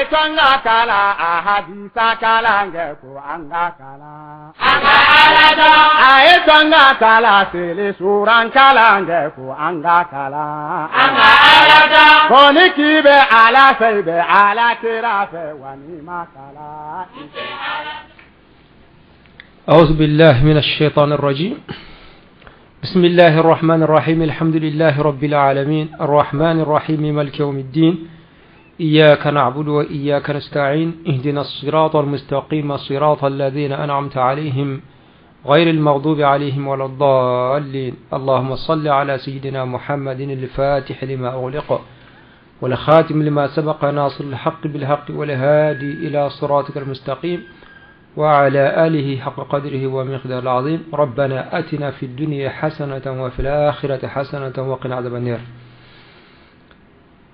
to an ka kalan a hadisa kalan kɛ ko an ka kalan. An ka Ala dɔn. A ye to an ka kalan seli suran kalan kɛ ko an ka kalan. An ka Ala dɔn. Ko ni k'i bɛ Ala fɛ i bɛ Ala kira fɛ wa n'i ma kalan i tɛ Ala. أعوذ بالله من الشيطان الرجيم بسم الله الرحمن الرحيم الحمد لله رب العالمين الرحمن الرحيم مالك يوم الدين إياك نعبد وإياك نستعين اهدنا الصراط المستقيم صراط الذين أنعمت عليهم غير المغضوب عليهم ولا الضالين اللهم صل على سيدنا محمد الفاتح لما أغلق والخاتم لما سبق ناصر الحق بالحق والهادي إلى صراطك المستقيم وعلى آله حق قدره ومقدار العظيم ربنا أتنا في الدنيا حسنة وفي الآخرة حسنة وقنا عذاب النار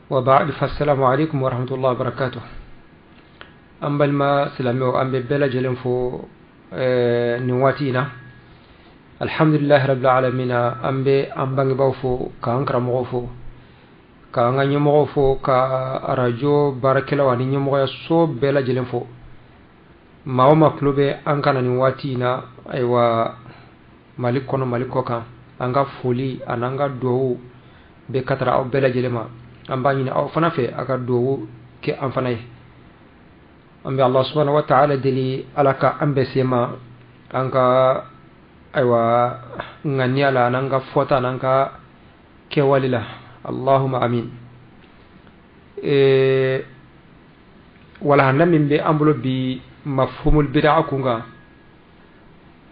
وبعد فالسلام عليكم ورحمة الله وبركاته an balima silamɛw an bɛ bɛɛ lajɛlen fo nin waati in na alhamdulilahi rabbil alamina an bɛ an bangebaaw fo k'an karamɔgɔw fo k'an ka ɲɛmɔgɔw fo ka arajo baarakɛlaw ani ɲɛmɔgɔyaso bɛɛ lajɛlen fo maa o maa tulo bɛ an kan na nin waati in na ayiwa mali kɔnɔ mali kɔ kan an ka foli an'an ka duwawu bɛ ka taara aw bɛɛ lajɛlen ma an b'a ɲini aw fana fɛ aw ka duwawu kɛ an fana ye an bɛ Allah subhanahu wa ta'ala deli ala ka an bɛɛ se ma an ka ayiwa ŋaniya la an'an ka fɔta an'an ka kɛwale la allahumma amin walahanda min bɛ an bolo bi mafhumul bid'a kun kan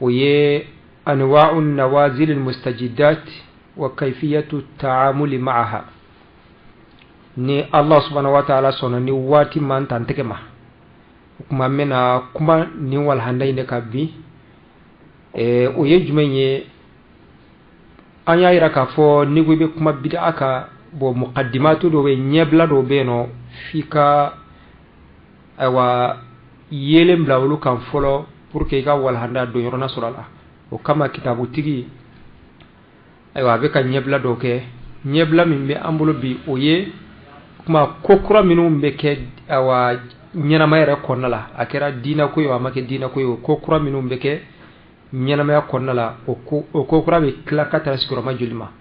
o ye anwa'u nawazil almustajidat wa kayfiyatu ta'amuli ma'aha ni Allah subhanahu wa ta'ala sɔnna ni waati man tan tɛgɛ ma o tuma n bɛna kuma nin walahanda in de kan bi o ye jumɛn ye an y'a yira k'a fɔ n'i ko i bɛ kuma bid'a kan bon muqaddimatu dɔw bɛ ɲɛbila dɔw bɛ yen nɔ f'i ka ayiwa yeelen bila olu kan fɔlɔ pour que i ka walahanda don yɔrɔ na sɔrɔ a la o kama kitabutigi ayiwa a bɛ ka ɲɛbila dɔw kɛ ɲɛbila min bɛ an bolo bi o ye kuma ko kura minnu bɛ kɛ ayiwa ɲɛnamaya yɛrɛ kɔnɔna la a kɛra diinɛ ko ye o a ma kɛ diinɛ ko ye o ko kura minnu bɛ kɛ ɲɛnamaya kɔnɔna la o ko o ko kura bɛ tila ka taa sigiyɔrɔma joli ma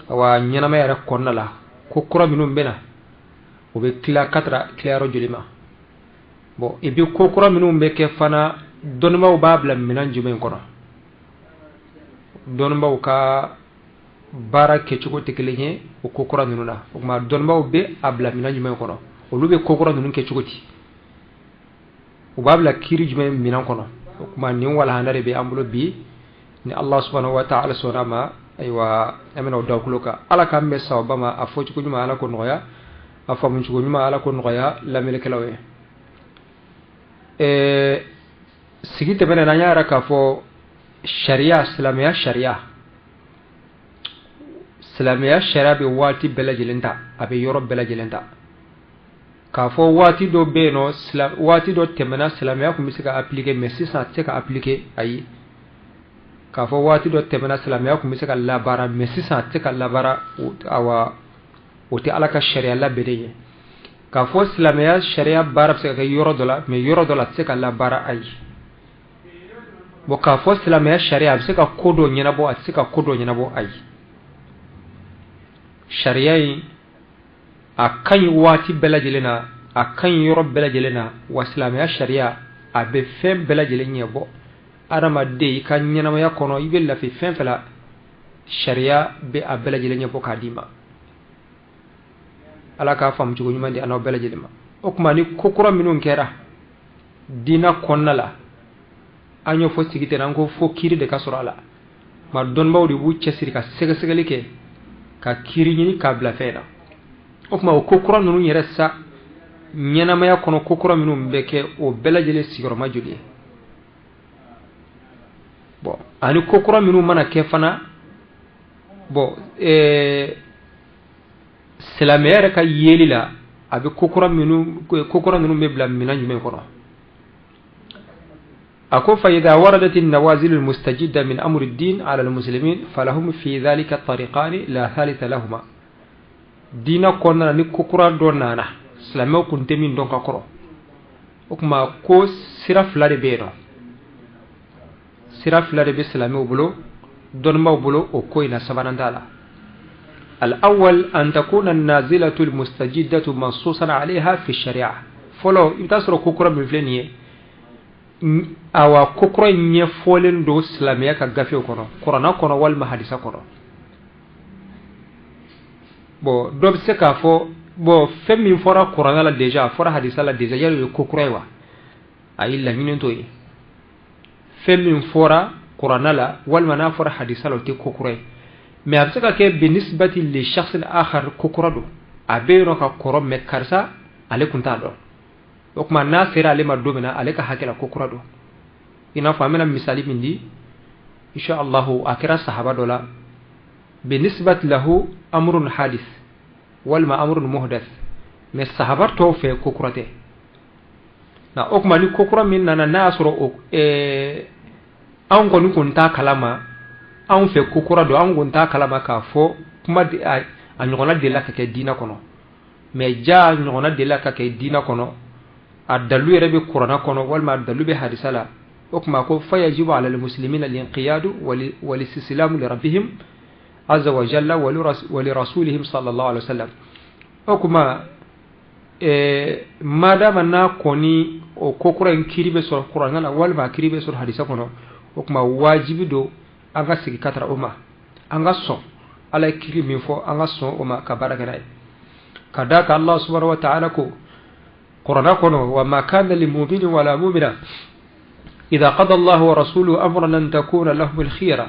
awa ɲɛnamaya yɛrɛ kɔnɔna la ko kura minnu bɛ na o bɛ tila ka taara tilayɔrɔ joli ma bon et puis ko kura minnu bɛ kɛ fana dɔnnibaaw b'a bila minɛn jumɛn kɔnɔ dɔnnibaaw ka baara kɛcogo tɛ kelen ye o ko kura ninnu na o tuma dɔnnibaaw bɛ a bila minɛn jumɛn kɔnɔ olu bɛ ko kura ninnu kɛ cogo di u b'a bila kiri jumɛn minɛn kɔnɔ o tuma nin walahanda de bɛ an bolo bi ni Allah subhanahu wa ta'ala sɔnna ma ayiwa an bɛna o da kulo kan ala k'an bɛn sawaba ma a fɔcogo ɲuman ala ko nɔgɔya a faamucogo ɲuman ala ko nɔgɔya lamɛnnikɛlaw ye sigi tɛmɛnen an y'a yira k'a fɔ sariya silamɛya sariya silamɛya sariya bɛ waati bɛɛ lajɛlen ta a bɛ yɔrɔ bɛɛ lajɛlen ta k'a fɔ waati dɔ bɛ yen nɔ waati dɔ tɛmɛna silamɛya tun bɛ se ka appliquer mais sisan a tɛ se ka appliquer ayi k'a fɔ waati dɔ tɛmɛna silamɛya tun bɛ se ka labaara mais sisan a tɛ se ka labaara awa o tɛ ala ka sariya labɛnnen ye k'a fɔ silamɛya sariya baara bɛ se ka kɛ yɔrɔ dɔ la mais yɔrɔ dɔ la a tɛ se ka labaara ayi bon k'a fɔ silamɛya sariya a bɛ se ka ko dɔ ɲɛnabɔ a tɛ se ka ko dɔ ɲɛnabɔ ayi sariya in a ka ɲi waati bɛɛ lajɛlen na a ka ɲi yɔrɔ bɛɛ lajɛlen na wa silamɛya sariya a bɛ fɛn bɛɛ lajɛlen ɲɛbɔ adamaden i ka ɲɛnamaya kɔnɔ i bɛ lafi fɛn fɛn la sariya bɛ a bɛɛ lajɛlen ɲɛbɔ k'a d'i ma ala k'a faamu cogo ɲuman di an n'aw bɛɛ lajɛlen ma o tuma ni ko kura minnu kɛra diinɛ kɔnɔna la an y'o fɔ sigi tɛna an ko fo kiri de ka sɔrɔ a la ma dɔnnibaw de b'u cɛsiri ka sɛgɛsɛgɛli kɛ ka kiri ɲini k'a bila fɛn na o tuma o ko kura ninnu yɛrɛ sa ɲɛnamaya kɔnɔ ko kura minnu bɛ kɛ o bɛɛ lajɛlen sigiyɔrɔma joli ye bon ani ko kura minnu mana kɛ fana bon silamɛya yɛrɛ ka yeli la a bɛ ko kura minnu ko kura ninnu bɛ bila minɛn jumɛn kɔnɔ a ko fa idha waradat an-nawazil al-mustajidda min amri ad-din ala al-muslimin falahum fi dhalika tariqani la thalitha lahuma diina kɔnɔna na ni ko kura dɔ nana Silamɛw kun tɛ min dɔn ka kɔrɔ. O tuma ko sira fila de bɛ yen nɔ, sira fila de bɛ silamɛw bolo, dɔnnibaaw bolo o ko in na, sabanan t'a la. الأول أن تكون النازلة المستجدة منصوصا عليها في الشريعة. Fɔlɔ, i bɛ taa sɔrɔ ko kura min filɛ nin ye, awa, ko kura in ɲɛfɔlen don silamɛya ka gafew kɔnɔ, kuranna kɔnɔ walima hadisa kɔnɔ. Bon, dɔ bɛ se k'a fɔ: bon, fɛn min fɔra kuranna la déjà, a fɔra hadisa la déjà, yali o ye ko kura ye wa? Ayi, laɲini t'o ye. Fɛn min fɔra kuranna la walima n'a fɔra hadisa la, o tɛ ko kura ye. Mais a bɛ se ka kɛ بالنسبة لشخص آخر ko kura don, a bɛ yen nɔ ka kɔrɔ, mais karisa ale kun t'a dɔn. O tuma n'a sera ale ma don min na, ale ka hakɛ la ko kura don. I n'a fɔ an bɛna misali min di insha Allahu, a kɛra sahaba dɔ la, بالنسبة له أمر حادث walima أمر محدث, mais sahaba tɔw fɛ ko kura tɛ na. O tuma ni ko kura min nana, n'a y'a sɔrɔ o anw kɔni kun t'a kalama, anw fɛ ko kura don, anw kun t'a kalama k'a fɔ kuma a ɲɔgɔnna delila ka kɛ diinɛ kɔnɔ, mais ja ɲɔgɔnna delila ka kɛ diinɛ kɔnɔ, a dalu yɛrɛ bɛ kuranna kɔnɔ walima a dalu bɛ hadisa la. O tuma ko فيجب على المسلمين الانقياد والاستسلام لربهم عز وجل ولرسولهم صلى الله عليه وسلم. O tuma madama n'a kɔni o ko kura in kiri bɛ sɔrɔ kuranna la walima a kiri bɛ sɔrɔ hadisa kɔnɔ, o tuma wajibi don an ka sigi ka tara o ma, an ka sɔn Ala ye kiri min fɔ, an ka sɔn o ma ka baara kɛ n'a ye. Ka d'a kan Allah سبحانه وتعالى ko kuranna kɔnɔ: وما كان لمؤمن ولا مؤمنة إذا قضى الله ورسوله أمرا أن تكون لهم الخيرة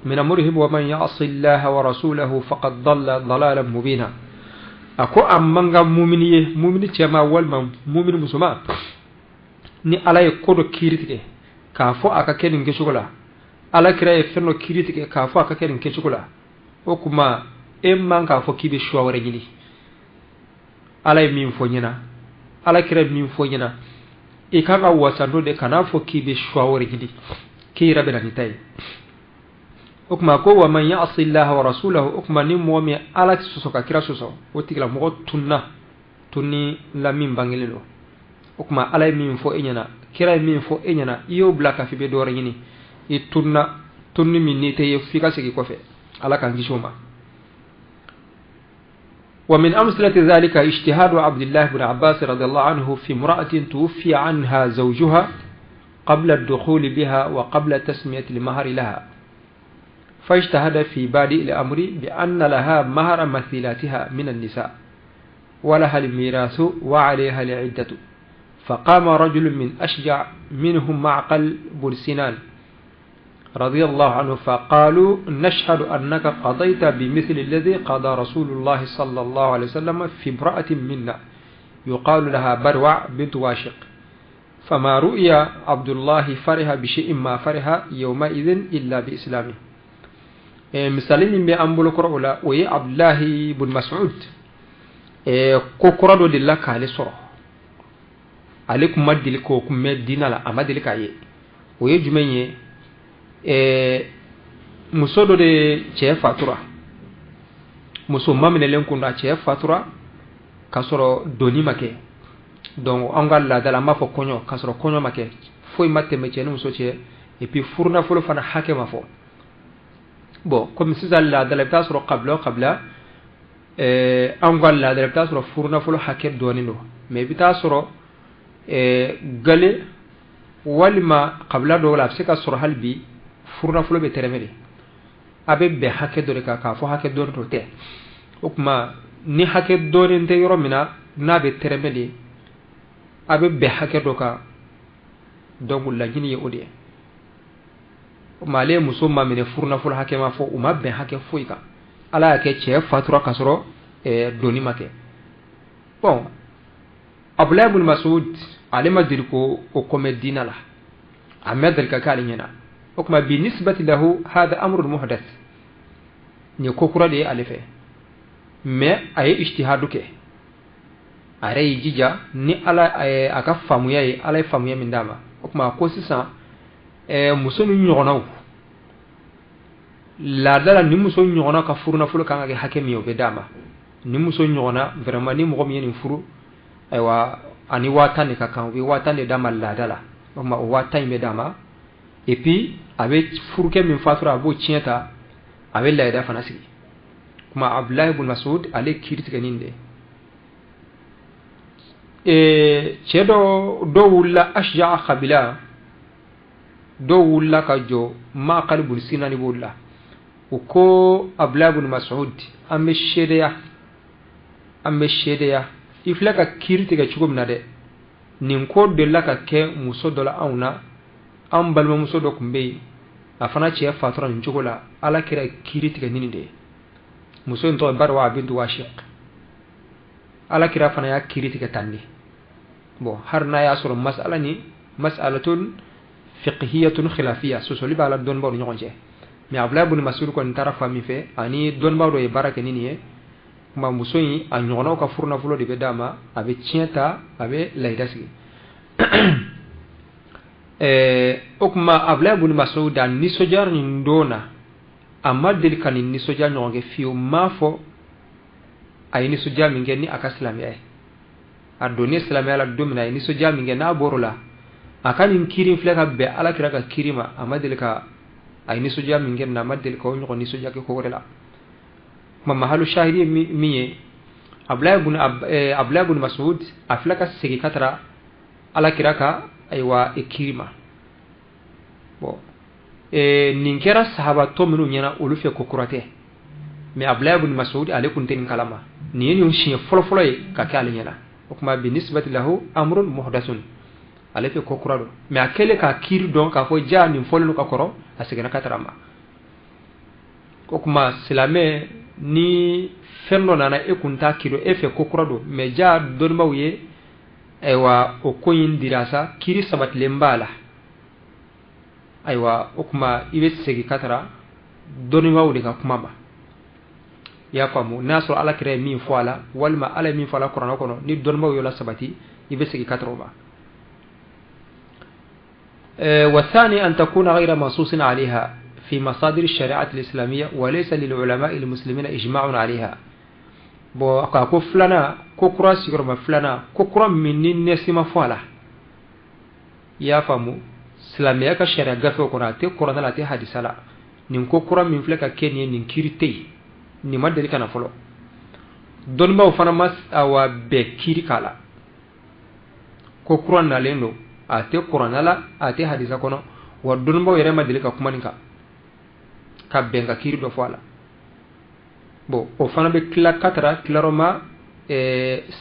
من أمرهم ومن يعص الله ورسوله فقد ضل ضلالا مبينا. A ko a man ka mumini ye, mumini cɛma walima mumini musoma, ni Ala ye ko dɔ kiiri tigɛ k'a fɔ a ka kɛ nin kɛcogo la, Ala kira ye fɛn dɔ kiiri tigɛ k'a fɔ a ka kɛ nin kɛcogo la, o kuma e man k'a fɔ k'i bɛ choix wɛrɛ ɲini. Ala ye min fɔ ɲɛna, Ala kira ye min fɔ ɲɛna, i kan ka wasa n'o de, kan'a fɔ k'i bɛ choix wɛrɛ ɲini, k'i yɛrɛ bɛ na n'i ta ye. O tuma ko ومن يعص الله ورسوله, o tuma ni mɔgɔ min Ala sɔsɔ ka kira sɔsɔ, o tigilamɔgɔ tunna tunni la min bangelen don. O tuma Ala ye min fɔ e ɲɛna, kira ye min fɔ e ɲɛna, i y'o bila ka f'i bɛ dɔ wɛrɛ ɲini, i tunna tunni min n'i tɛ ye f'i ka segin kɔfɛ. Ala k'an kisi o ma. ومن أمثلة ذلك اجتهاد عبد الله بن عباس رضي الله عنه في امرأة توفي عنها زوجها قبل الدخول بها وقبل تسمية المهر لها، فاجتهد في بادئ الأمر بأن لها مهر مثيلاتها من النساء ولها الميراث وعليها العدة. فقام رجل من أشجع منهم، معقل بن سنان رضي الله عنه، فقالوا: نشهد أنك قضيت بمثل الذي قضى رسول الله صلى الله عليه وسلم في امرأة منا يقال لها بروع بنت واشق. فما رؤي عبد الله فرح بشيء ما فرح يومئذ إلا بإسلامه. Misali min bɛ an bolokɔrɔ o la, o ye Abdulahi bun Mas'ud. Ko kura dɔ delila k'ale sɔrɔ, ale kun ma deli k'o kun mɛn diinɛ la, a ma deli k'a ye. O ye jumɛn ye? Muso dɔ de cɛ fatura, muso maminɛlen kun don, a cɛ fatura k'a sɔrɔ doni ma kɛ. Donc an ka laada la, an b'a fɔ kɔɲɔ, k'a sɔrɔ kɔɲɔ ma kɛ, foyi ma tɛmɛ cɛ ni muso cɛ, et puis furunafolo fana hakɛ ma fɔ. Bon, komi sisan laada la, i bɛ taa sɔrɔ kabila o kabila, anw ka laada la, i bɛ taa sɔrɔ furunafolo hakɛ dɔɔnin don, mais i bɛ taa sɔrɔ gale walima kabila dɔw la, a bɛ se ka sɔrɔ hali bi furunafolo bɛ tɛrɛmɛ de, a bɛ bɛn hakɛ dɔ de kan k'a fɔ hakɛ dɔɔnin dɔ tɛ. O tuma ni hakɛ dɔɔnin tɛ yɔrɔ min na, n'a bɛ tɛrɛmɛ de, a bɛ bɛn hakɛ dɔ kan. Donc laɲini ye o de ye. O tuma ale ye muso ma minɛ, furunafolo hakɛ ma fɔ, u ma bɛn hakɛ foyi kan. Ala y'a kɛ cɛ fatura ka sɔrɔ doni ma kɛ. Bon, Abulayi ibn Masud, ale ma deli ko o kɔmɛ diinɛ la, a ma deli ka k'ale ɲɛna. O tuma بالنسبة له هذا أمر محدث, nin ye ko kura de ye ale fɛ. Mais a ye ijtihadu kɛ, a yɛrɛ y'i jija ni Ala a ka faamuya ye, Ala ye faamuya min d'a ma. O tuma ko sisan muso min ɲɔgɔnnaw laada la, ni muso ɲɔgɔnna ka furunafolo kan ka kɛ hakɛ min ye, o bɛ d'a ma. Ni muso ɲɔgɔnna vraiment, ni mɔgɔ min ye nin furu Ayiwa, ani 10 000 de ka kan, u bɛ 10 000 de d'a ma laada la. O tuma, o 10 000 in bɛ d'a ma, et puis a bɛ furukɛ min fatura, a b'o tiɲɛ ta, a bɛ layidu fana sigi. Kuma Abdulahi ibn Masud, ale kiiri tigɛ nin de. Cɛ dɔ dɔw wulila, Ashja kabila dɔw wulila ka jɔ, Maakali bun Sinani b'o la. U ko Abdulahi ibn Masud: "An bɛ seedeya, an bɛ seedeya, i filɛ ka kiiri tigɛ cogo min na dɛ, nin ko delila ka kɛ muso dɔ la anw na. An balimamuso dɔ tun bɛ yen, a fana cɛ fatura nin cogo la. Ala kira kiiri tigɛ nin de ye. Muso in tɔgɔ Barwa bintu Washiq. Ala kira fana y'a kiiri tigɛ tan de." Bon, har n'a y'a sɔrɔ masala ni mas'alatun fiqhiyatun khilafiyya, sɔsɔli b'a la dɔnnibaw ni ɲɔgɔn cɛ, mais Abdulahi ibn Mas'ud kɔni taara fa min fɛ, ani dɔnnibaw dɔ ye baara kɛ ni nin ye. Kuma muso in, a ɲɔgɔnnaw ka furu nafolo de bɛ d'a ma, a bɛ tiɲɛ ta, a bɛ layida sigi. O kuma, Abdulahi ibn Mas'ud a nisɔndiyara nin don na, a ma deli ka nin nisɔndiya ɲɔgɔn kɛ fiyewu. M'a fɔ a ye nisɔndiya min kɛ ni a ka silamɛya ye, a donnen silamɛya la don min na, a ye nisɔndiya min kɛ n'a bɔr'o la, a ka nin kiiri filɛ ka bɛn Ala kira ka kiiri ma, a ma deli ka a ye nisɔndiya min kɛ nin na, a ma deli ka o ɲɔgɔn nisɔndiya kɛ ko wɛrɛ la. Kuma mahalu shahidi ye min ye, Abdulahi ibn Mas'ud, a filɛ ka segin ka taara Ala kira ka, ayiwa, kiiri ma. Bon, nin kɛra sahabatɔ minnu ɲɛna, olu fɛ ko kura tɛ, mais Abdulahi ibn Mas'ud, ale kun tɛ nin kalama. Nin ye nin siɲɛ fɔlɔfɔlɔ ye ka kɛ ale ɲɛna. O kuma, bi nisbati lahu amrun muhdathun, ale fɛ ko kura don. Mais a kɛlen k'a kiiri dɔn k'a fɔ ja nin fɔlen don ka kɔrɔ, a seginna ka taara ma. O kuma, silamɛ, ni fɛn dɔ nana, e kun t'a kiiri, e fɛ ko kura don, mais ja dɔnnibaw ye, ayiwa, o ko in dirasa, kiiri sabatilen b'a la, ayiwa, o kuma, i bɛ segin ka taara dɔnnibaw de ka kuma ma. I y'a faamu? N'a sɔrɔ Ala kira ye min fɔ a la, walima Ala ye min fɔ a la kuranɛ kɔnɔ, ni dɔnnibaw y'o la sabati, i bɛ segin ka taara o ma. والثاني أن تكون غير منصوص عليها في مصادر الشريعة الإسلامية وليس للعلماء المسلمين إجماع عليها. Bon, ka ko filanan, ko kura sigiyɔrɔma filanan, ko kura min ni nɛsi ma fɔ a la, i y'a faamu, silamɛya ka sariya gafew kɔnɔ, a tɛ kuranɛ la, a tɛ hadisa la, nin ko kura min filɛ ka kɛ nin ye, nin kiiri tɛ yen, nin ma deli ka na fɔlɔ, dɔnnibaw fana ma, awa, bɛɛ kiiri k'a la. Ko kura nalen don, a tɛ kuranɛ la, a tɛ hadisa kɔnɔ, wa dɔnnibaw yɛrɛ ma deli ka kuma nin kan ka bɛn ka kiiri dɔ fɔ a la. Bon, o fana bɛ tila ka tara tilarɔma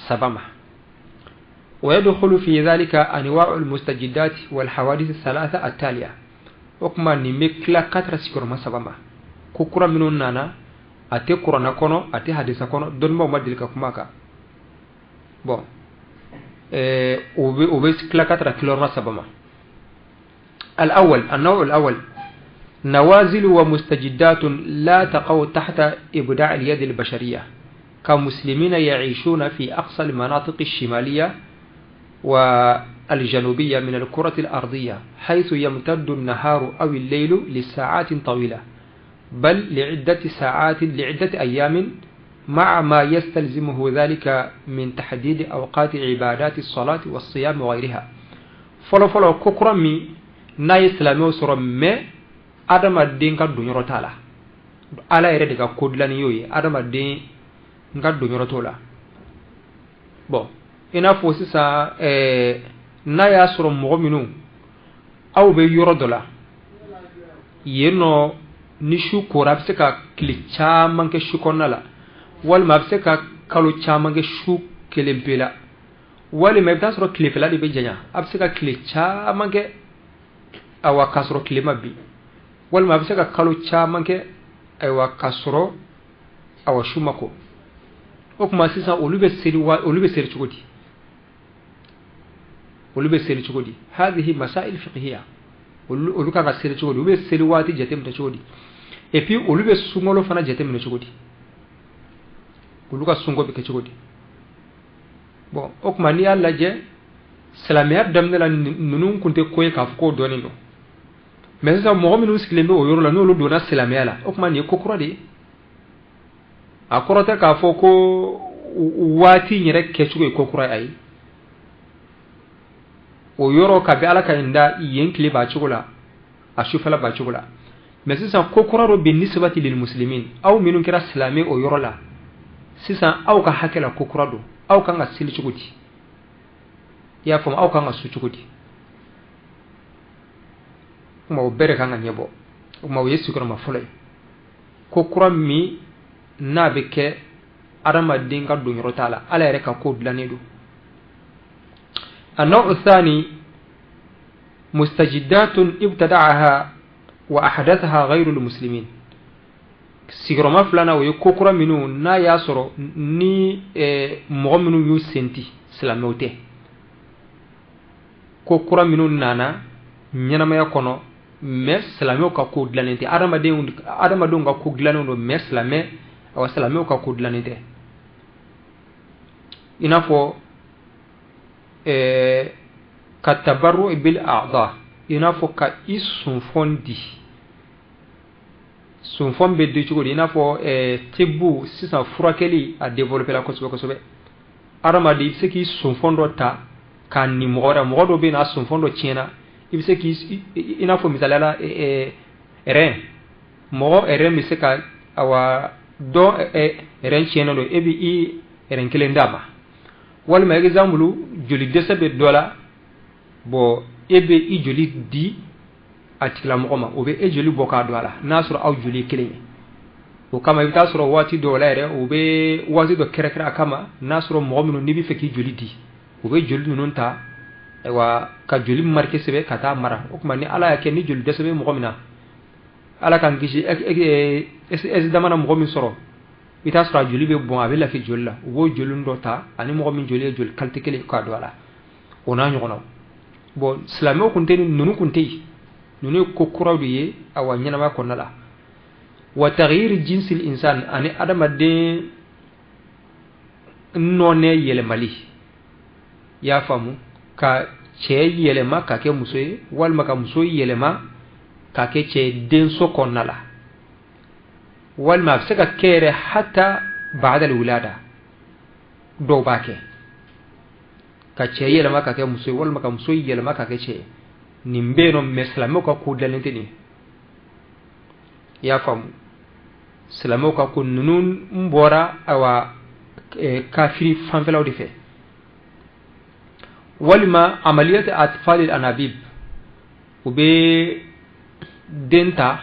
saba ma. ويدخل في ذلك أنواع المستجدات والحوادث الثلاثة التالية. O kuma, nin bɛ tila ka tara sigiyɔrɔma saba ma: ko kura minnu nana, a tɛ kuranɛ kɔnɔ, a tɛ hadisa kɔnɔ, dɔnnibaw ma deli ka kuma kan. Bon, o bɛ tila ka tara tilayɔrɔma saba ma. الأول، النوع الأول: نوازل ومستجدات لا تقع تحت إبداع اليد البشرية، كمسلمين يعيشون في أقصى المناطق الشمالية والجنوبية من الكرة الأرضية، حيث يمتد النهار أو الليل لساعات طويلة، بل لعدة ساعات، لعدة أيام، مع ما يستلزمه ذلك من تحديد أوقات عبادات الصلاة والصيام وغيرها. Fɔlɔ fɔlɔ, ko kura min n'a ye silamɛw sɔrɔ, mais adamaden ka donyɔrɔ t'a la, Ala yɛrɛ de ka ko dilanni y'o ye, adamaden n ka donyɔrɔ t'o la. Bon, i n'a fɔ sisan, n'a y'a sɔrɔ mɔgɔ minnu aw bɛ yɔrɔ dɔ la yen nɔ, ni su kora, a bɛ se ka tile caman kɛ su kɔnɔna la, walima a bɛ se ka kalo caman kɛ su kelen pe la, walima i bɛ taa sɔrɔ tilefɛla de bɛ janya, a bɛ se ka tile caman kɛ, awa, k'a sɔrɔ tile ma bin, walima a bɛ se ka kalo caman kɛ, ayiwa, k'a sɔrɔ, awa, su ma ko. O tuma sisan, olu bɛ seli wa, olu bɛ seli cogo di? Olu bɛ seli cogo di? هذه مسائل فقهية. Olu kan ka seli cogo di? Olu bɛ seli waati jateminɛ cogo di? Et puis olu bɛ sunkalo fana jateminɛ cogo di? Olu ka sunko bɛ kɛ cogo di? Bon, o tuma, n'i y'a lajɛ, silamɛya daminɛ la, ninnu kun tɛ ko ye k'a fɔ k'o dɔnnen don. Mais sisan, mɔgɔ minnu sigilen bɛ o yɔrɔ la, n'olu donna silamɛya la, o tuma, nin ye ko kura de ye. A kɔrɔ tɛ k'a fɔ ko waati in yɛrɛ kɛcogo ye ko kura ye, ayi. O yɔrɔ kabi Ala ka yen da, yen tile b'a cogo la, a sufɛla b'a cogo la. Mais sisan ko kura dɔ بالنسبة للمسلمين, aw minnu kɛra silamɛ o yɔrɔ la sisan, aw ka hakɛ la ko kura don. Aw kan ka seli cogo di? I y'a faamu? Aw kan ka su cogo di? Kuma o bɛɛ de kan ka ɲɛbɔ. O kuma, o ye sigiyɔrɔma fɔlɔ ye, ko kura min n'a bɛ kɛ, adamaden ka donyɔrɔ t'a la, Ala yɛrɛ ka ko dilannen don. النوع الثاني مستجدات ابتدعها وأحدثها غير المسلمين. Sigiyɔrɔma filanan, o ye ko kura minnu n'a y'a sɔrɔ ni mɔgɔ minnu y'u senti, silamɛw tɛ, ko kura minnu nana ɲɛnamaya kɔnɔ, mais silamɛw ka ko dilannen tɛ. Adamadenw ka ko dilannen don, mais silamɛ, awa, silamɛw ka ko dilannen tɛ. I n'a fɔ كالتبرع بالأعضاء, i n'a fɔ ka i sunfɔn di. Sunfɔn bɛ di cogo di? I n'a fɔ tibbu, sisan furakɛli a développé la kosɛbɛ kosɛbɛ. Adamaden, i bɛ se k'i sunfɔn dɔ ta k'a ni mɔgɔ wɛrɛ, mɔgɔ dɔ bɛ yen, a sunfɔn dɔ tiɲɛna, i bɛ se k'i, i n'a fɔ misaliya la, rein, mɔgɔ rein bɛ se ka, awa, dɔ rein tiɲɛnen don, e bɛ i rein kelen d'a ma. Walima exemple, joli dɛsɛ bɛ dɔ la, bon, e bɛ i joli di a tigilamɔgɔ ma, o bɛ e joli bɔ k'a don a la, n'a sɔrɔ aw joli ye kelen ye. O kama, i bɛ taa sɔrɔ waati dɔw la yɛrɛ, u bɛ waati dɔ kɛrɛkɛrɛ a kama, n'a sɔrɔ mɔgɔ minnu n'i bɛ fɛ k'i joli di, u bɛ joli ninnu ta, ayiwa, ka joli marque sɛbɛn ka taa mara. O tuma, ni Ala y'a kɛ ni joli dɛsɛ bɛ mɔgɔ min na, Ala k'an kisi, accident mana mɔgɔ min sɔrɔ, i t'a sɔrɔ a joli bɛ bɔn, a bɛ lafi joli la, u b'o joli dɔ ta ani mɔgɔ min joli ye joli qualité kelen k'a don a la, o n'a ɲɔgɔnnaw. Bon, silamɛw kun tɛ, ninnu kun tɛ yen. Ninnu ye ko kuraw de ye, awa, ɲɛnamaya kɔnɔna la. وتغيير جنس الإنسان, ani adamaden nɔnɛ yɛlɛmali. I y'a faamu? Ka cɛ yɛlɛma ka kɛ muso ye, walima ka muso yɛlɛma ka kɛ cɛ ye denso kɔnɔna la, walima a bɛ se ka kɛ yɛrɛ حتى بعد الولادة. Dɔw b'a kɛ ka cɛ yɛlɛma ka kɛ muso ye, walima ka muso yɛlɛma ka kɛ cɛ ye. Nin bɛ yen nɔ, mais silamɛw ka ko dalen tɛ nin. I y'a faamu? Silamɛw ka ko ninnu n bɔra, awa, kafiri fanfɛlaw de fɛ. Walima عملية أطفال الأنابيب, u bɛ den ta,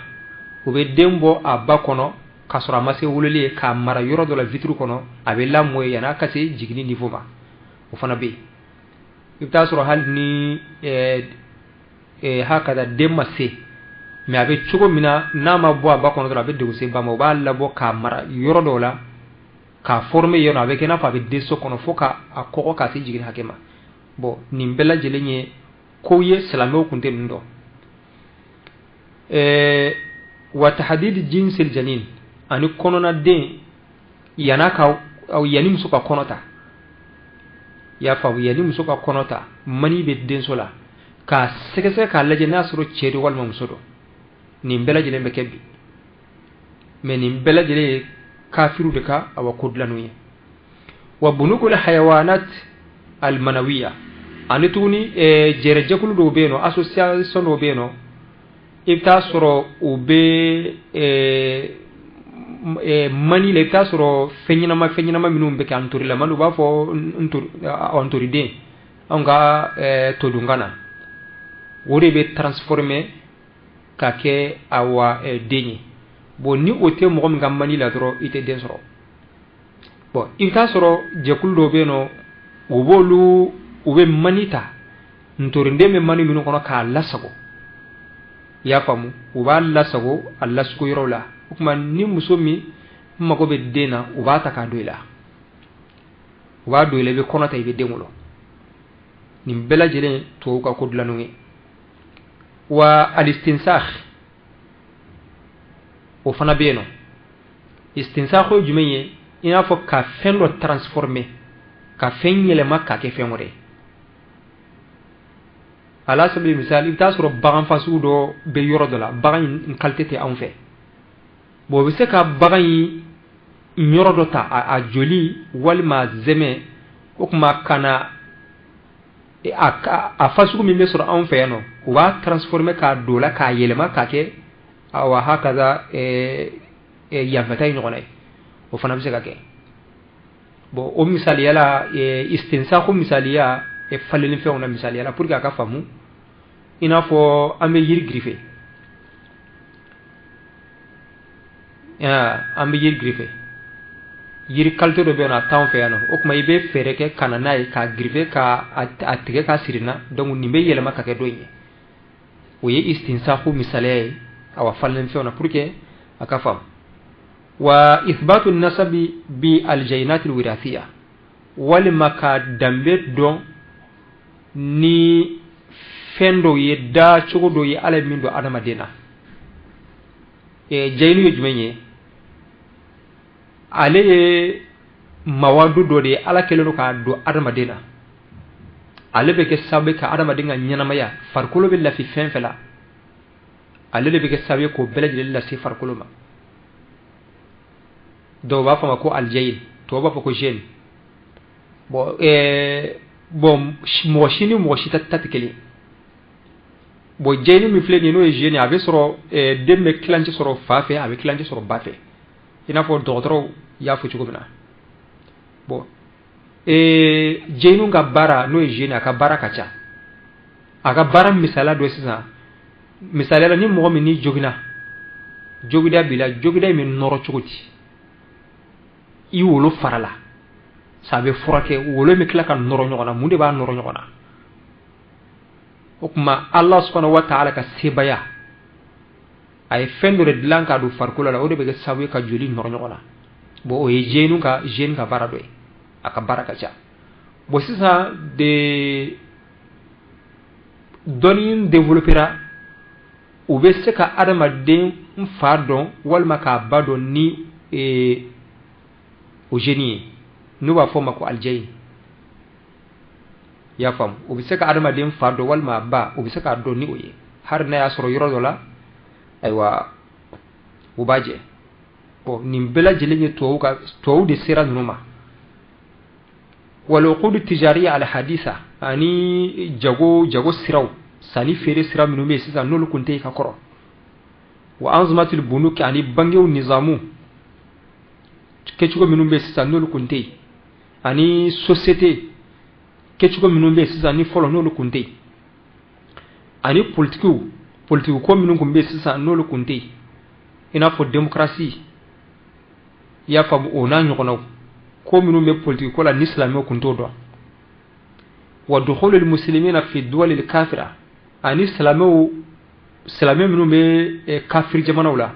u bɛ den bɔ a ba kɔnɔ k'a sɔrɔ a ma se wololi ye, k'a mara yɔrɔ dɔ la vitre kɔnɔ, a bɛ lamɔ yen yan'a ka se jiginni niveau ma. O fana bɛ yen. I bɛ taa sɔrɔ hali ni hakada den ma se, mais a bɛ cogo min na, n'a ma bɔ a ba kɔnɔ dɔrɔn, a bɛ degun se ba ma, u b'a labɔ k'a mara yɔrɔ dɔw la, k'a former yen nɔ, a bɛ kɛ i n'a fɔ a bɛ denso kɔnɔ fo ka a kɔgɔ k'a se jiginni hakɛ ma. Bon, nin bɛɛ lajɛlen ye kow ye, silamɛw kun tɛ ninnu dɔn. وتحديد جنس الجنين, ani kɔnɔnaden yan'a ka, yanni muso ka kɔnɔ ta. I y'a faamu? Yanni muso ka kɔnɔ ta, mani bɛ denso la, k'a sɛgɛsɛgɛ k'a lajɛ n'a sɔrɔ cɛ don walima muso don. Nin bɛɛ lajɛlen bɛ kɛ bi, mais nin bɛɛ lajɛlen ye kafiru de ka, awa, ko dilannenw ye. وبنوك الحيوانات المنوية, ani tuguni jɛrɛjɛkulu dɔw bɛ yen nɔ, association dɔw bɛ yen nɔ, i bɛ taa sɔrɔ u bɛ mani la, i bɛ taa sɔrɔ fɛn ɲɛnama minnu bɛ kɛ antori la, mani, u b'a fɔ antoriden anw ka todunkan na, o de bɛ transformer ka kɛ, awa, den ye. Bon, ni o tɛ mɔgɔ min ka mani la dɔrɔn, i tɛ den sɔrɔ. Bon, i bɛ taa sɔrɔ jɛkulu dɔw bɛ yen nɔ, u b'olu, u bɛ mani ta, ntorinden bɛ mani minnu kɔnɔ, k'a lasago. I y'a faamu? U b'a lasago a lasago yɔrɔ la. O tuma, ni muso min mago bɛ den na, u b'a ta k'a don i la, u b'a don i la, i bɛ kɔnɔ ta, i bɛ den wolo. Nin bɛɛ lajɛlen tubabu ka ko dilannenw ye. والاستنساخ, o fana bɛ yen nɔ. استنساخ ye jumɛn ye? I n'a fɔ ka fɛn dɔ transformer, ka fɛn yɛlɛma k'a kɛ fɛn wɛrɛ ye. على سبيل المثال, i bɛ taa sɔrɔ bagan fasugu dɔ bɛ yɔrɔ dɔ la, bagan in qualité tɛ anw fɛ. Bon, o bɛ se ka bagan in yɔrɔ dɔ ta, a joli walima a zɛmɛ, o tuma ka na A fasugu min bɛ sɔrɔ anw fɛ yan nɔ, u b'a transformer k'a don la, k'a yɛlɛma k'a kɛ awa hakaza yanfɛta in ɲɔgɔnna ye. O fana bɛ se ka kɛ. Bon, o misaliya la, istinsaku misaliya, falenni fɛnw na misaliya la, pour que a ka faamu, i n'a fɔ an bɛ yiri girife, an bɛ yiri girife, yiri qualité dɔ bɛ yen nɔ, a t'anw fɛ yan nɔ. O tuma i bɛ fɛɛrɛ kɛ ka na n'a ye, k'a girife, k'a tigɛ, k'a siri na. Donc nin bɛ yɛlɛma ka kɛ dɔ in ye. O ye istinsaku misaliya ye, awa falenni fɛnw na, pour que a ka faamu. Wa ithbatu nasabi bi aljainat alwirathiya, walima ka danbe dɔn ni fɛn dɔw ye, da cogo dɔw ye Ala ye min don adamaden na. Jayinu ye jumɛn ye? Ale ye mawadu dɔ de ye Ala kɛlen don k'a don adamaden na. Ale bɛ kɛ sababu ka adamaden ka ɲɛnamaya, farikolo bɛ lafi fɛn fɛn la, ale de bɛ kɛ sababu ye k'o bɛɛ lajɛlen lase farikolo ma. Dɔw b'a fɔ a ma ko aljayin, tɔw b'a fɔ ko gène. Bon, bon, mɔgɔ si ni mɔgɔ si ta tɛ kelen. Bon, jayini min filɛ nin ye, n'o ye gène ye, a bɛ sɔrɔ den bɛ tilancɛ sɔrɔ fa fɛ, a bɛ tilancɛ sɔrɔ ba fɛ, i n'a fɔ dɔgɔtɔrɔw y'a fɔ cogo min na. Bon, jayiniw ka baara, n'o ye gène, a ka baara ka ca. A ka baara misaliya dɔ sisan, misaliya la, ni mɔgɔ min ni joginna, jogida b'i la, jogida in bɛ nɔrɔ cogo di? I wolo fara la sa, a bɛ furakɛ, wolo bɛ tila ka nɔrɔ ɲɔgɔn na. Mun de b'a nɔrɔ ɲɔgɔn na? O tuma Allah subhanahu wa ta'ala ka sebaya, a ye fɛn dɔ de dilan k'a don farikolo la, o de bɛ kɛ sababu ye ka joli nɔrɔ ɲɔgɔn na. Bon, o ye gène ka gène ka baara dɔ ye, a ka baara ka ca. Bon, sisan de dɔnni développera, u bɛ se ka adamaden fa dɔn walima k'a ba dɔn ni o gène ye, n'u b'a fɔ o ma ko aljayin. I y'a faamu? U bɛ se ka adamaden fa dɔn walima a ba, u bɛ se k'a dɔn ni o ye, hali n'a y'a sɔrɔ yɔrɔ dɔ la, ayiwa, u b'a jɛ. Bon, nin bɛɛ lajɛlen ye tubabu ka, tubabu de sera ninnu ma. Waluqudu tijariya alhadisa, ani jago siraw, sanni feere sira minnu bɛ yen sisan, n'olu tun tɛ yen ka kɔrɔ. Wa anzumatul bunuk, ani bangew nizamu kɛcogo minnu bɛ yen sisan, n'olu tun tɛ yen, ani société kɛcogo minnu bɛ yen sisan, ni fɔlɔ n'olu tun tɛ yen, ani politikiw, politiki ko minnu tun bɛ yen sisan, n'olu tun tɛ yen, i n'a fɔ démocratie, i y'a faamu, o n'a ɲɔgɔnnaw, ko minnu bɛ politiki ko la ni silamɛw tun t'o dɔn. Wa dukhulul muslimina fi duwalil kafira, ani silamɛw, silamɛ minnu bɛ kafiri jamanaw la,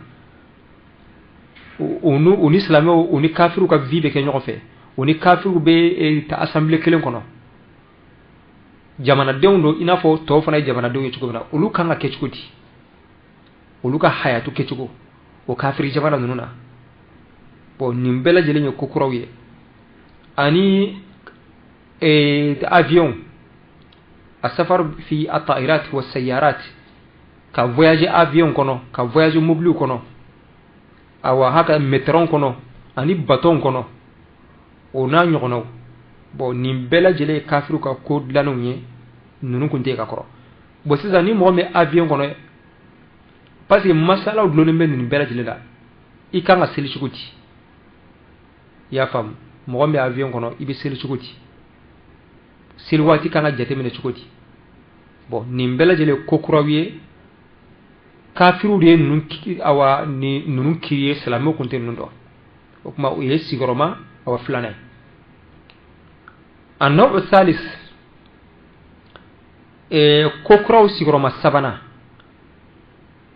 u ni silamɛw, u ni kafiriw ka vie bɛ kɛ ɲɔgɔn fɛ, u ni kafiriw bɛ ta assemblée kelen kɔnɔ, jamanadenw don i n'a fɔ tɔw fana ye jamanadenw ye cogo min na, olu kan ka kɛ cogo di, olu ka hayatu kɛcogo o kafiri jamana ninnu na. Bon, nin bɛɛ lajɛlen ye ko kuraw ye. Ani avion, asafar fi at-ta'irat wa sayyarat, ka voyager avion kɔnɔ, ka voyager mobile kɔnɔ, awa haka métro kɔnɔ ani bateau kɔnɔ, o n'a ɲɔgɔnnaw. Bon, nin bɛɛ lajɛlen ye kafiriw ka ko dilannenw ye, ninnu tun tɛ yen ka kɔrɔ. Bon, sisan ni mɔgɔ min bɛ avion kɔnɔ, parce que masalaw dulonnen bɛ nin bɛɛ lajɛlen la, i kan ka seli cogo di? I y'a faamu? Mɔgɔ min bɛ avion kɔnɔ, i bɛ seli cogo di? Seli waati kan ka jateminɛ cogo di? Bon, nin bɛɛ lajɛlen ko kuraw ye, kafiriw de ye ninnu, awa ni ninnu kiri ye, silamɛw tun tɛ ninnu dɔn. O tuma o ye sigiyɔrɔma awa filanan ye. An-naw'u thalis, ko kuraw sigiyɔrɔma sabanan,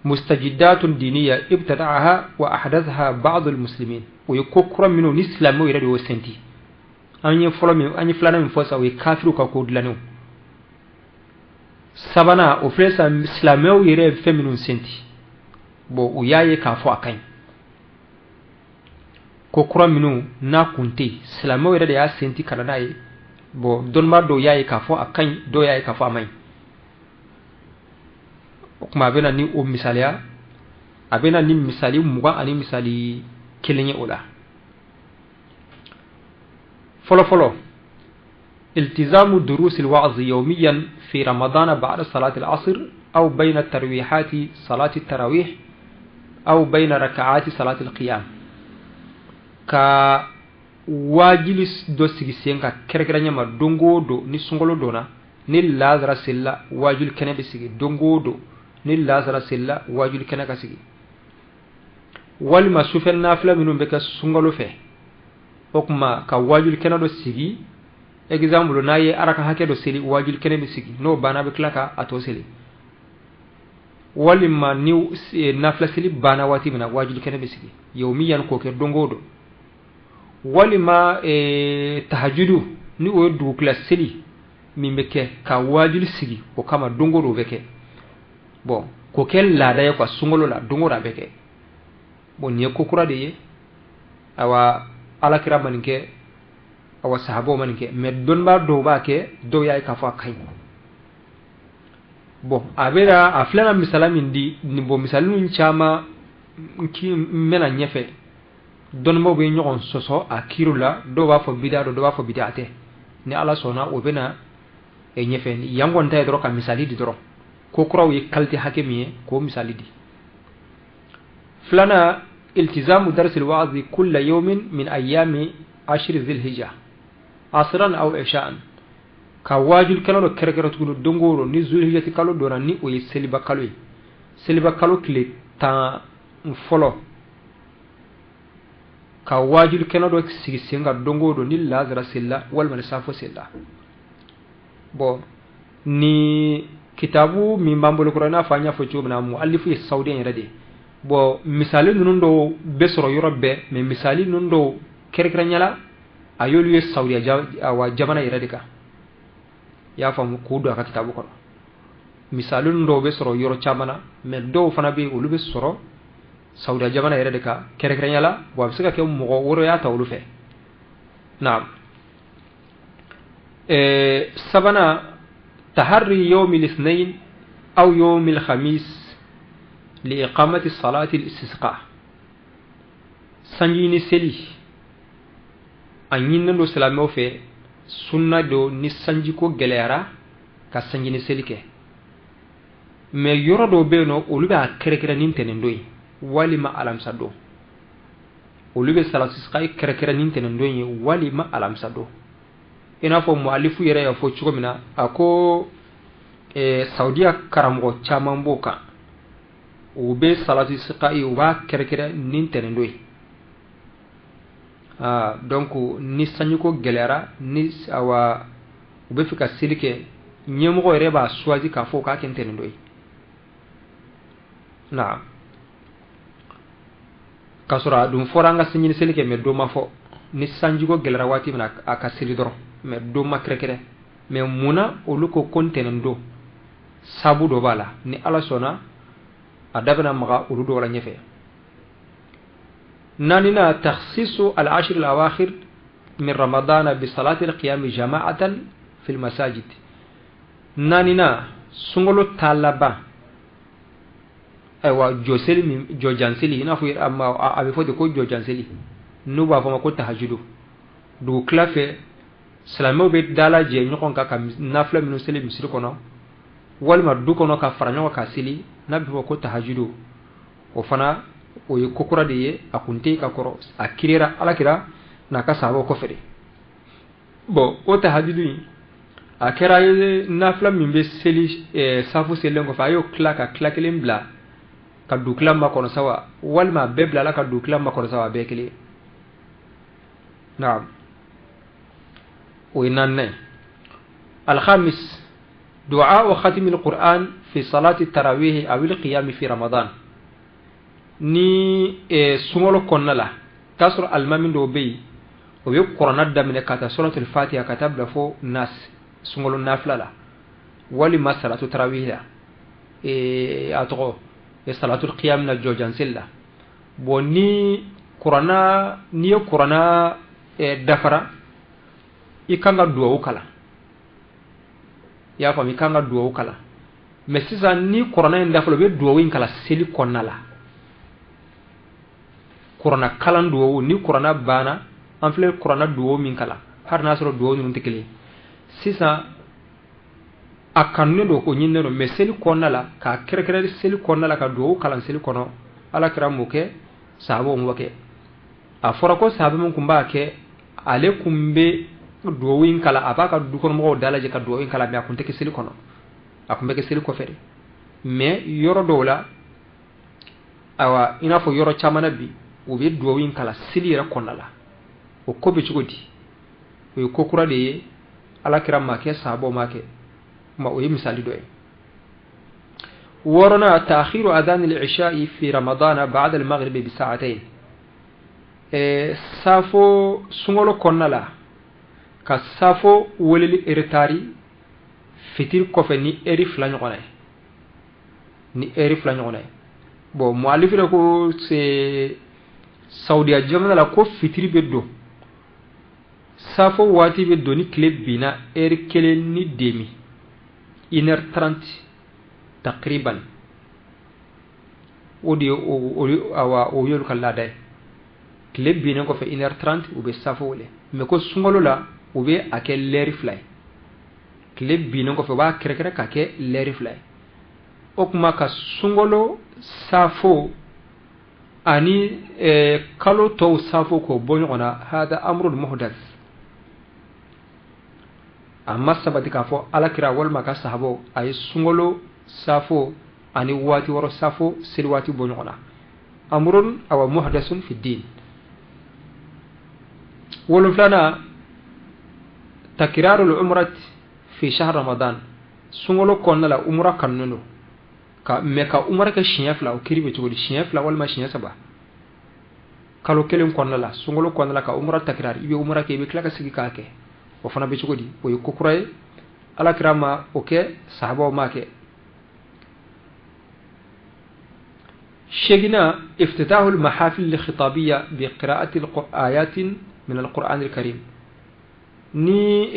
mustajidatun diniya ibtada'aha wa ahdathaha ba'd al-muslimin. O ye ko kura minnu ni silamɛw yɛrɛ de y'o senti. An ye fɔlɔ min, an ye filanan min fɔ sisan, o ye kafiriw ka ko dilannenw. Sabanan, o filɛ sisan, silamɛw yɛrɛ ye fɛn minnu senti. Bon, u y'a ye k'a fɔ a ka ɲi. Ko kura minnu n'a kun tɛ yen, silamɛw yɛrɛ de y'a senti ka na n'a ye. Bon, dɔnnibaa dɔw y'a ye k'a fɔ a ka ɲi, dɔw y'a ye k'a fɔ a man ɲi. O tuma a bɛ na ni o misaliya, a bɛ na ni misali 20 ani misali 1 ye o la. Fɔlɔ fɔlɔ, Iltizamu durusil wa'zi yawmiyan fi ramadana ba'da salati al-asr aw bayna tarwihati salati tarawih aw bayna raka'ati salati al-qiyam. Ka waajuli dɔ sigi sen kan kɛrɛnkɛrɛnya ma don o don ni sunkalo donna, ni lazara selila, waajuli kɛnɛ bɛ sigi. Don o don ni lazara selila, waajuli kɛnɛ ka sigi, walima sufɛ nafila minnu bɛ kɛ sunkalo fɛ, o tuma ka waajuli kɛnɛ dɔ sigi. Exemple, n'a ye araka hakɛ dɔ seli, waajuli kɛnɛ bɛ sigi, n'o banna, a bɛ tila ka a tɔ seli, walima ni nafila seli banna waati min na, waajuli kɛnɛ bɛ sigi yawmiyan, k'o kɛ don o don, walima tahajudu, ni o ye dugukila seli min bɛ kɛ, ka waajuli sigi o kama don o don, o bɛ kɛ. Bon, k'o kɛ laada ye quoi, sunkalo la, don o don a bɛ kɛ. Bon, nin ye ko kura de ye. Awa, Alakira ma nin kɛ, awa, sahabaw ma nin kɛ, mais dɔnnibaa dɔw b'a kɛ, dɔw y'a ye k'a fɔ a ka ɲi. Bon, a bɛna a filɛ ka misala min di nin, bon, misali ninnu caman n bɛna ɲɛfɛ, dɔnnibaw bɛ ɲɔgɔn sɔsɔ a kiiriw la. Dɔw b'a fɔ bida don, dɔw b'a fɔ bida tɛ. Ni Ala sɔnna, o bɛna ɲɛfɛ. Yan kɔni ta ye dɔrɔn ka misali di dɔrɔn, ko kuraw ye qualité hakɛ min ye, k'o misali di. Filanan, iltizamu darsil wa'zi kulla yawmin min ayyami ashri zilhijja asran aw isha'an. Ka waajuli kɛnɛ dɔ kɛrɛkɛrɛ tuguni don o don ni zulhijjati kalo donna, ni o ye seliba kalo ye, seliba kalo tile 10 fɔlɔ, ka waajuli kɛnɛ dɔ sigi sen kan don o don ni lazara selila walima ni safo selila. Bon, ni kitabu min b'an bolo kɔrɔ, i n'a fɔ an y'a fɔ cogo min na, mualifu ye sawudiyɛn yɛrɛ de ye. Bon, misali ninnu dɔw bɛ sɔrɔ yɔrɔ bɛɛ, mais misali ninnu dɔw kɛrɛnkɛrɛnya la, a y'olu ye Sawudiya awa jamana yɛrɛ de kan, i y'a faamu, k'u don a ka kitabu kɔnɔ. Misali ninnu dɔw bɛ sɔrɔ yɔrɔ caman na, mais dɔw fana bɛ yen, olu bɛ sɔrɔ Sawudiya jamana yɛrɛ de kan kɛrɛnkɛrɛnya la. Bon, a bɛ se ka kɛ mɔgɔ wɛrɛ y'a ta olu fɛ. Naam. Sabanan, taharri yawmi al-ithnain aw yawmi al-khamis li iqamati salati al-istisqa. Sanjini seli, a ɲininen don silamɛw fɛ, sunna don, ni sanjiko gɛlɛyara, ka sanjini seli kɛ. Mais yɔrɔ dɔw bɛ yen nɔ, olu b'a kɛrɛkɛrɛ ni ntɛnɛn don ye walima alamisa don. Olu bɛ salatu istisqa kɛrɛkɛrɛ ni ntɛnɛn don ye walima alamisa don, i n'a fɔ mualifu yɛrɛ y'a fɔ cogo min na. A ko Saudiya karamɔgɔ caman b'o kan, u bɛ salatu istisqa, u b'a kɛrɛkɛrɛ ni ntɛnɛn don ye. Ah, donc ni sanjiko gɛlɛyara, ni awa u bɛ fɛ ka seli kɛ, ɲɛmɔgɔ yɛrɛ b'a choisi k'a fɔ k'a kɛ ntɛnɛn don ye. Naam, k'a sɔrɔ a dun fɔra an ka sanjini seli kɛ, mais don ma fɔ. Ni sanjiko gɛlɛyara waati min na, a ka seli dɔrɔn, mais don ma kɛrɛkɛrɛ. Mais munna olu ko ko ntɛnɛn don? Sabu dɔ b'a la. Ni Ala sɔnna, a da bɛna maga olu dɔw la ɲɛfɛ. Naaninan, takhsisu al-ashr al-awakhir min ramadana bi salati al-qiyam jama'atan fil masajid. Naaninan, sunkalo ta laban, ayiwa, jɔseli min, jɔjanseli, i n'a fɔ a bɛ fɔ ten ko jɔjanseli, n'u b'a fɔ ma ko tahajudu, dugu tila fɛ, silamɛw bɛ dalajɛ ɲɔgɔn kan ka nafila minnu seli misiri kɔnɔ walima du kɔnɔ ka fara ɲɔgɔn kan seli, n'a bɛ fɔ ko tahajudu, o fana o ye ko kura de ye. A kun tɛ ka kɔrɔ, a kirera Alakira n'a ka sahabaw kɔfɛ de. Bon, o tahajudu in, a kɛra ye nafila min bɛ seli safu selilen kɔfɛ, a y'o tila ka tila kelen bila ka dugutila makɔnɔ sa wa, walima a bɛɛ bilala ka dugutila makɔnɔ sa wa, a bɛɛ kelen. Naam, o ye naaninan ye. Alhamis, du'a khatimi alquran fi salati tarawih aw alqiyam fi ramadan. Ni sunkalo kɔnɔna la, k'a sɔrɔ alimami dɔw bɛ yen, o bɛ kuranna daminɛ ka taa suratul Fatiha ka taa bila fo Nas, sunkalo nafila la walima salatu tarawih la, a tɔgɔ salatul qiyam na, jɔjanseli la. Bon, ni kuranna, n'i ye kuranna dafara, i kan ka duwawu kalan, i y'a faamu, i kan ka duwawu kalan. Mais sisan, ni kuranna in dafara, u bɛ duwawu in kalan seli kɔnɔna la, kuranna kalan duwawu. Ni kuranna banna, an filɛ kuranna duwawu min kalan, hali n'a sɔrɔ duwawu ninnu tɛ kelen ye. Sisan a kanunen don, ko ɲininen don, mais seli kɔnɔna la, k'a kɛrɛkɛrɛ seli kɔnɔna la, ka dugawu kalan seli kɔnɔ, ala kira m'o kɛ, sahabaw m'o kɛ. A fɔra ko sahaba min tun b'a kɛ, ale tun bɛ dugawu in kalan, a b'a ka dukɔnɔmɔgɔw dalajɛ ka dugawu in kalan, mais a tun tɛ kɛ seli kɔnɔ, a tun bɛ kɛ seli kɔfɛ de. Mais yɔrɔ dɔw la, ayiwa, i n'a fɔ yɔrɔ caman na bi, u bɛ dugawu in kalan seli yɛrɛ kɔnɔna la. O ko bɛ cogo di? O ye ko kura de ye, ala kira m'a kɛ, sahabaw m'a kɛ. Ma o ye misali dɔ ye. Wɔɔrɔnan, ta'khiru adhan al-isha'i fi ramadana ba'da al-maghribi bi sa'atayn. Safo sunkalo kɔnɔna la, ka safo weleli eretari fitiri kɔfɛ ni eri 2 ɲɔgɔnna ye, ni eri 2 ɲɔgɔnna ye. Bon, mu'alif yɛrɛ ko c'est Saudiya jamana la ko fitiri bɛ don, safo waati bɛ don ni tile binna eri 1:30, 1h30 takriban. O de ye o, awa, o y'olu ka laada ye. Tile binnen kɔfɛ 1h30, u bɛ safo wele. Mais ko sunkalo la, u bɛ a kɛ lɛri 2 ye. Tile binnen kɔfɛ, u b'a kɛrɛkɛrɛ ka kɛ lɛri 2 ye. O tuma ka sunkalo safo ani kalo tɔw safo k'o bɔ ɲɔgɔn na, hada amrun muhdath. A ma sabati k'a fɔ ala kira walima ka sahabaw a ye sunkalo safo ani waati wɔrɔ safo seli waati bɔ ɲɔgɔn na. Amrun awa muhdathun fi din. Wolonfilanan, takrarul umrat fi shahr ramadan. Sunkalo kɔnɔna la, umra kanunen don ka, mais ka umra kɛ siɲɛ 2, o kiri bɛ cogo di? Siɲɛ 2 walima siɲɛ 3 kalo kelen kɔnɔna la, sunkalo kɔnɔna la, ka umra takrar, i bɛ umra kɛ, i bɛ tila ka sigi k'a kɛ, o fana bɛ cogo di? O ye ko kura ye, ala kira ma o kɛ, sahabaw ma kɛ. Seginna, iftitahul mahafil li khitabiyya bi qira'ati ayatin min al-Qur'an al-Karim. Ni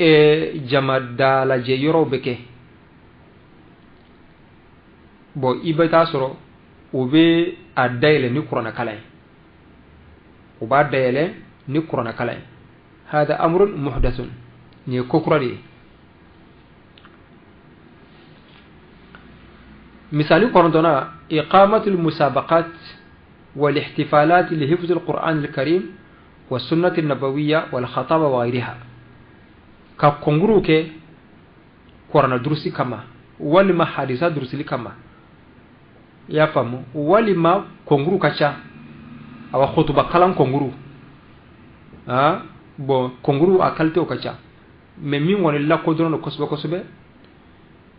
jama dalajɛ yɔrɔw bɛ kɛ, bon, i bɛ taa sɔrɔ u bɛ a dayɛlɛ ni kuranɛkalan ye, u b'a dayɛlɛ ni kuranɛkalan ye. Hada amrun muhdathun, nin ye ko kura de ye. Misali kɔnɔntɔnna, iqamatul musabaqat wal ihtifalat li hifz al Qur'an al Karim wa sunnati nabawiyya wal khataba wa ghayriha. Ka kɔnkuru kɛ kuranɛ durusi kama walima hadisa durusili kama, i y'a faamu, walima kɔnkuru ka ca, awa, khutuba kalan kɔnkuru. Ah bon, kɔnkuru a qualité ka ca, mais min kɔni lakodɔnnen don kosɛbɛ kosɛbɛ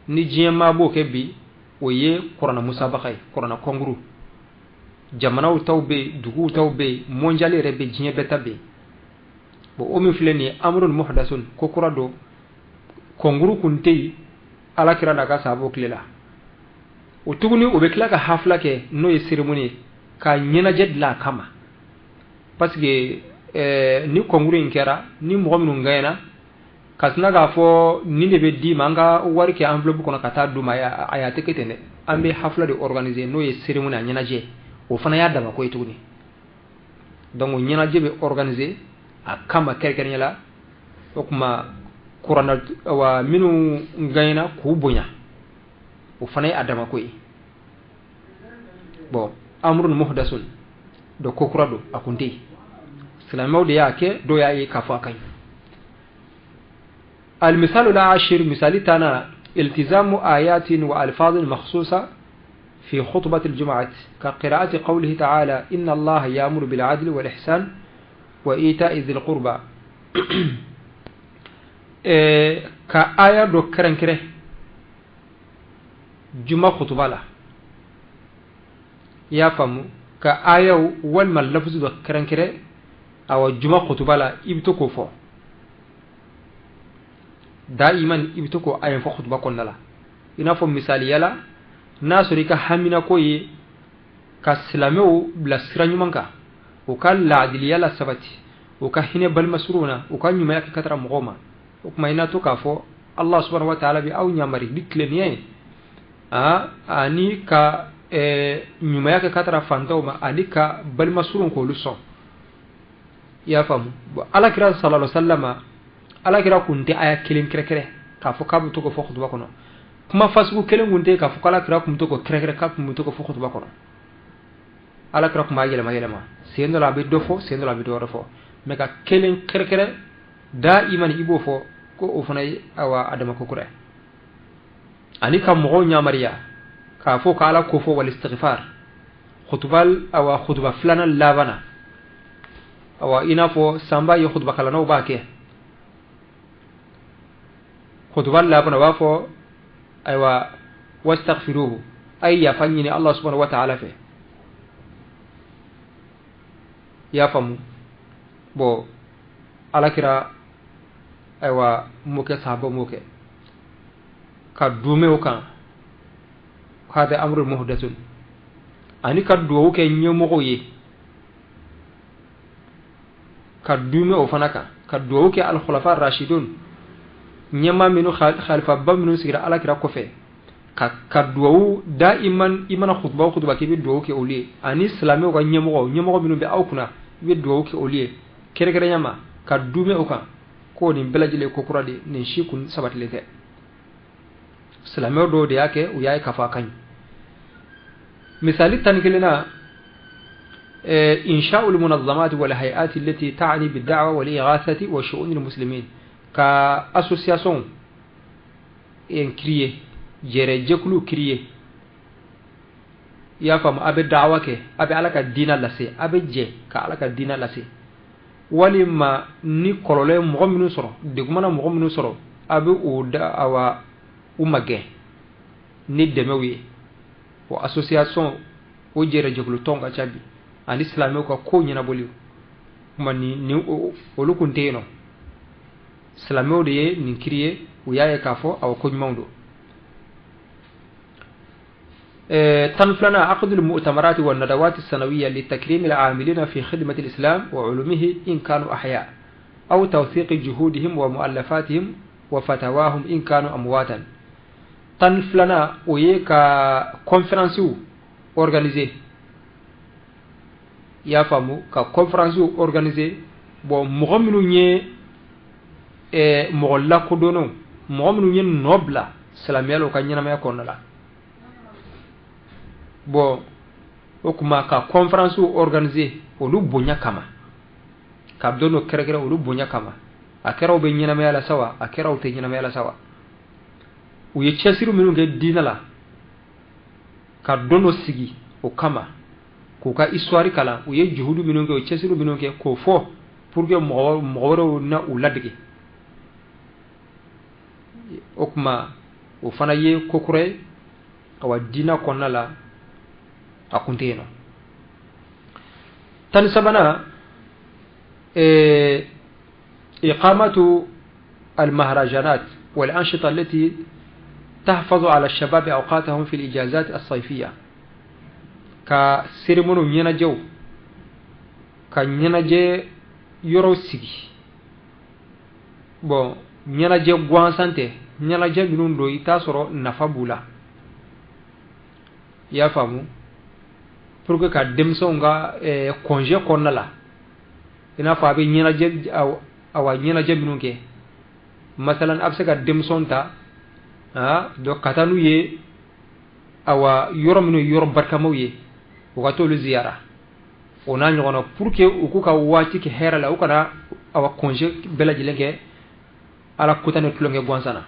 ni diɲɛ maa b'o kɛ bi, o ye kuranɛ musabaka ye, kuranɛ kɔnkuru. Jamanaw taw bɛ yen, duguw taw bɛ yen, mondial yɛrɛ bɛ, diɲɛ bɛɛ ta bɛ yen. Bon, o min filɛ nin ye, amrun muhdathun, ko kura don. Kɔnkuru kun tɛ yen ala kira n'a ka sahabaw tile la. O tuguni, o bɛ tila ka hafila kɛ, n'o ye cérémonie ye, ka ɲɛnajɛ dilan a kama, parce que ni kɔnkuru in kɛra, ni mɔgɔ minnu gagnera, ka sina k'a fɔ nin de bɛ d'i ma, an ka wari kɛ enveloppe kɔnɔ ka taa d'u ma, a y'a tɛ kɛ ten dɛ. An bɛ hafila de organiser, n'o ye cérémonie, a ɲɛnajɛ, o fana y'a dama ko ye tuguni. Donc ɲɛnajɛ bɛ organiser a kama kɛrɛnkɛrɛnnenya la. O tuma kuranna wa minnu gagnera, k'u bonya, o fana ye a dama ko ye. Bon, amrun muhdathun dɔ, ko kura don, a kun tɛ yen. Silamɛw de y'a kɛ, dɔw y'a ye k'a fɔ a ka ɲi. المثال العاشر، مثال تانا، التزام آيات وألفاظ مخصوصة في خطبة الجمعة، كقراءة قوله تعالى: إن الله يأمر بالعدل والإحسان وإيتاء ذي القربى. Ka aya dɔ kɛrɛnkɛrɛn juma khutuba la, i y'a faamu, ka ayaw walima lafuzu dɔ kɛrɛnkɛrɛn, awa, juma khutuba la, i bɛ to k'o fɔ daiman, i bɛ to k'o aya fɔ khutuba kɔnɔna la. I n'a fɔ misaliya la, n'a sɔrɔ i ka haminako ye ka silamɛw bila sira ɲuman kan, u ka laadiliya la sabati, u ka hinɛ balimasuruw na, u ka ɲumanya kɛ ka taga mɔgɔw ma, o tuma i n'a to k'a fɔ Allah subhanahu wa ta'ala bɛ aw ɲamari ni tilennenya ye, ani ka ɲumanya kɛ ka taga fantanw ma, ani ka balimasurunw k'olu sɔn. I y'a faamu? Bon, ala kira sallallahu alaihi wasallam Ala kira kun tɛ aya kelen kɛrɛkɛrɛ k'a fɔ k'a bɛ to k'o fɔ kutuba kɔnɔ. Kuma fasugu kelen kun tɛ k'a fɔ k'ala kira kun bɛ to k'o kɛrɛkɛrɛ k'a kun bɛ to k'o fɔ kutuba kɔnɔ. Ala kira kun b'a yɛlɛma yɛlɛma, sen dɔ la a bɛ dɔ fɔ, sen dɔ la a bɛ dɔ wɛrɛ fɔ, mais ka kelen kɛrɛkɛrɛ daiman i b'o fɔ ko o fana ye awa adama ko kura ye. Ani ka mɔgɔw ɲamariya k'a fɔ k'ala ko fɔ wal istighfar khutuba, awa khutuba filanan laban na, awa i n'a fɔ sanba ye khutuba kalannaw b'a kɛ khutuba laban na, u b'a fɔ ayiwa wastaghfiruhu, a ye yafa ɲini Allah subhanahu wa ta'ala fɛ. I y'a faamu? Bon, ala kira ayiwa m'o kɛ, sahaba m'o kɛ, ka duumɛ o kan, hada amru muhdathun. Ani ka duwawu kɛ ɲɛmɔgɔw ye, ka duumɛ o fana kan, ka duwawu kɛ al-khulafa rashidun, ɲɛmaa minnu khalifaba minnu sigira ala kira kɔfɛ, ka duwawu daiman. I mana khutuba o khutuba k'i bɛ duwawu kɛ olu ye, ani silamɛw ka ɲɛmɔgɔ, ɲɛmɔgɔ minnu bɛ aw kunna, i bɛ duwawu kɛ olu ye kɛrɛnkɛrɛnya ma, ka duumɛ o kan, ko nin bɛɛ lajɛlen ko kura de, nin si kun sabatilen tɛ. Silamɛw dɔw de y'a kɛ, u y'a ye k'a fɔ a ka ɲi. Misali 11 na, إنشاء المنظمات والهيئات التي تعني بالدعوة والإغاثة وشؤون المسلمين، ka association en créer, jɛrɛ jɛkulu créer. I y'a faamu? A bɛ dawa kɛ, a bɛ ala ka diina lase, a bɛ jɛ ka ala ka diina lase, walima ni kɔlɔlɔ ye mɔgɔ minnu sɔrɔ, degun mana mɔgɔ minnu sɔrɔ, a bɛ o da awa u magɛn ni dɛmɛw ye. O association, o jɛrɛ jɛkulu tɔn ka ca bi, ani silamɛw ka ko ɲɛnabɔli kuma ni olu kun tɛ yen nɔ. Silamɛw de ye nin créer, u y'a ye k'a fɔ awa ko ɲumanw don. 12nan، عقد المؤتمرات والندوات السنوية لتكريم العاملين في خدمة الإسلام وعلومه إن كانوا أحياء، أو توثيق جهودهم ومؤلفاتهم وفتاواهم إن كانوا أمواتا. 12nan o ye ka conférence organiser. I y'a faamu? Ka conférence organiser. Bon, mɔgɔ minnu ye mɔgɔ lakodɔnnenw, mɔgɔ minnu ye nɔ bila silamɛya la u ka ɲɛnamaya kɔnɔna la, bon, o tuma ka conférence organiser olu bonya kama, ka don dɔ kɛrɛkɛrɛ olu bonya kama, a kɛra u bɛ ɲɛnamaya la sa wa, a kɛra u tɛ ɲɛnamaya la sa wa, u ye cɛsiri minnu kɛ diinɛ la, ka don dɔ sigi o kama k'u ka histoire kalan, u ye juhudu minnu kɛ, u ye cɛsiri minnu kɛ, k'o fɔ pour que mɔgɔ wɛrɛw na u ladege. O tuma o fana ye ko kura ye, awa diinɛ kɔnɔna la a kun tɛ yen nɔ. 13nan، إقامة المهرجانات والأنشطة التي تحفظ على الشباب أوقاتهم في الإجازات الصيفية، ka cérémonie ɲɛnajɛw, ka ɲɛnajɛ yɔrɔw sigi. Bon, ɲɛnajɛ gansan tɛ, ɲɛnajɛ minnu don i t'a sɔrɔ nafa b'u la. I y'a faamu? Pour que ka denmisɛnw ka congé kɔnɔna la, i n'a fɔ a bɛ ɲɛnajɛ, awa ɲɛnajɛ minnu kɛ, masalan a bɛ se ka denmisɛnw ta donc ka taa n'u ye awa yɔrɔ minnu ye yɔrɔ barikamaw ye, u ka t'olu ziyara, o n'a ɲɔgɔnna, pour que u k'u ka waati kɛ hɛrɛ la, u kana awa congé bɛɛ lajɛlen kɛ ala kota ni tulonkɛ gansan na.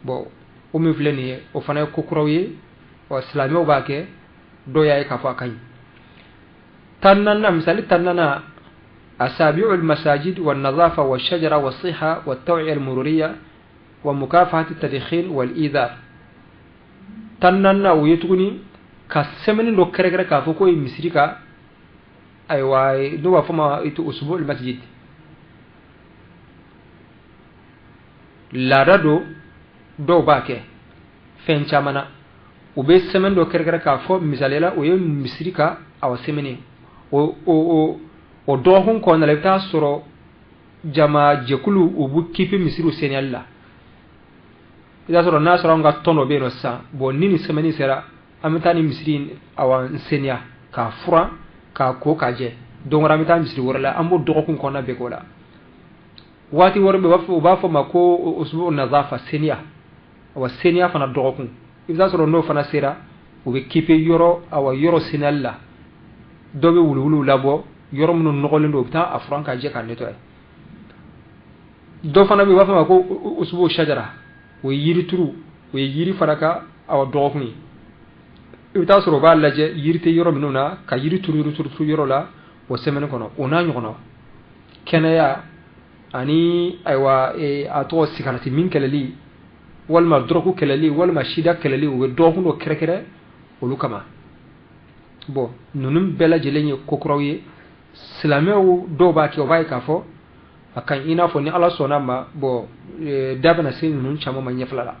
Bon, o min filɛ nin ye, o fana ye ko kuraw ye wa, silamɛw b'a kɛ, dɔw y'a ye k'a fɔ a ka ɲi. 14nan, misali 14nan، أسابيع المساجد والنظافة والشجرة والصحة والتوعية المرورية ومكافحة التدخين والإيذاء. 14nan o ye tuguni ka semaine dɔ kɛrɛkɛrɛ k'a fɔ k'o ye misiri ka, ayiwa, n'o b'a fɔ ma أسبوع المسجد. Laada don, dɔw b'a kɛ fɛn caman na, u bɛ semaine dɔ kɛrɛkɛrɛ k'a fɔ misaliyala o ye misiri ka awa semaine. O dɔgɔkun kɔnɔna la, i bɛ taa sɔrɔ jama jɛkulu u b'u kipi misiriw seniyali la. I b'a sɔrɔ n'a sɔrɔ an ka tɔn dɔ bɛ yen nɔ sisan, bon, ni nin semaine sera, an bɛ taa ni misiri in awa n seniya, k'a furan, k'a ko, k'a jɛ. Don wɛrɛ an bɛ taa misiri wɛrɛ la, an b'o dɔgɔkun kɔnɔna bɛɛ k'o la. Waati wɛrɛ bɛ u b'a fɔ ma ko usbu nazafa, seniya. Awa, seniya fana dɔgɔkun, i bɛ taa sɔrɔ n'o fana sera, u bɛ kipe yɔrɔ, awa, yɔrɔ seniyali la. Dɔw bɛ wuluwuluw labɔ, yɔrɔ minnu nɔgɔlen don, u bɛ taa a furan ka jɛ k'a nettoyer. Dɔ fana bɛ yen, u b'a fɔ ma ko usbu shajara, o ye yirituru, o ye yiri fana ka, awa, dɔgɔkun ye. I bɛ taa sɔrɔ u b'a lajɛ yiri tɛ yɔrɔ minnu na, ka yiri turu turu turu yɔrɔ la o semaine kɔnɔ. O n'a ɲɔgɔnna, kɛnɛya ani, ayiwa, a tɔgɔ, sigarati min kɛlɛli, walima dɔrɔgu kɛlɛli, walima sida kɛlɛli, u bɛ dɔgɔkun dɔ kɛrɛkɛrɛ olu kama. Bon, ninnu bɛɛ lajɛlen ye ko kuraw ye. Silamɛw dɔw b'a kɛ, o b'a ye k'a fɔ a ka ɲi. I n'a fɔ ni Ala sɔnna ma, bon, da bɛna se ninnu caman ma ɲɛfila la.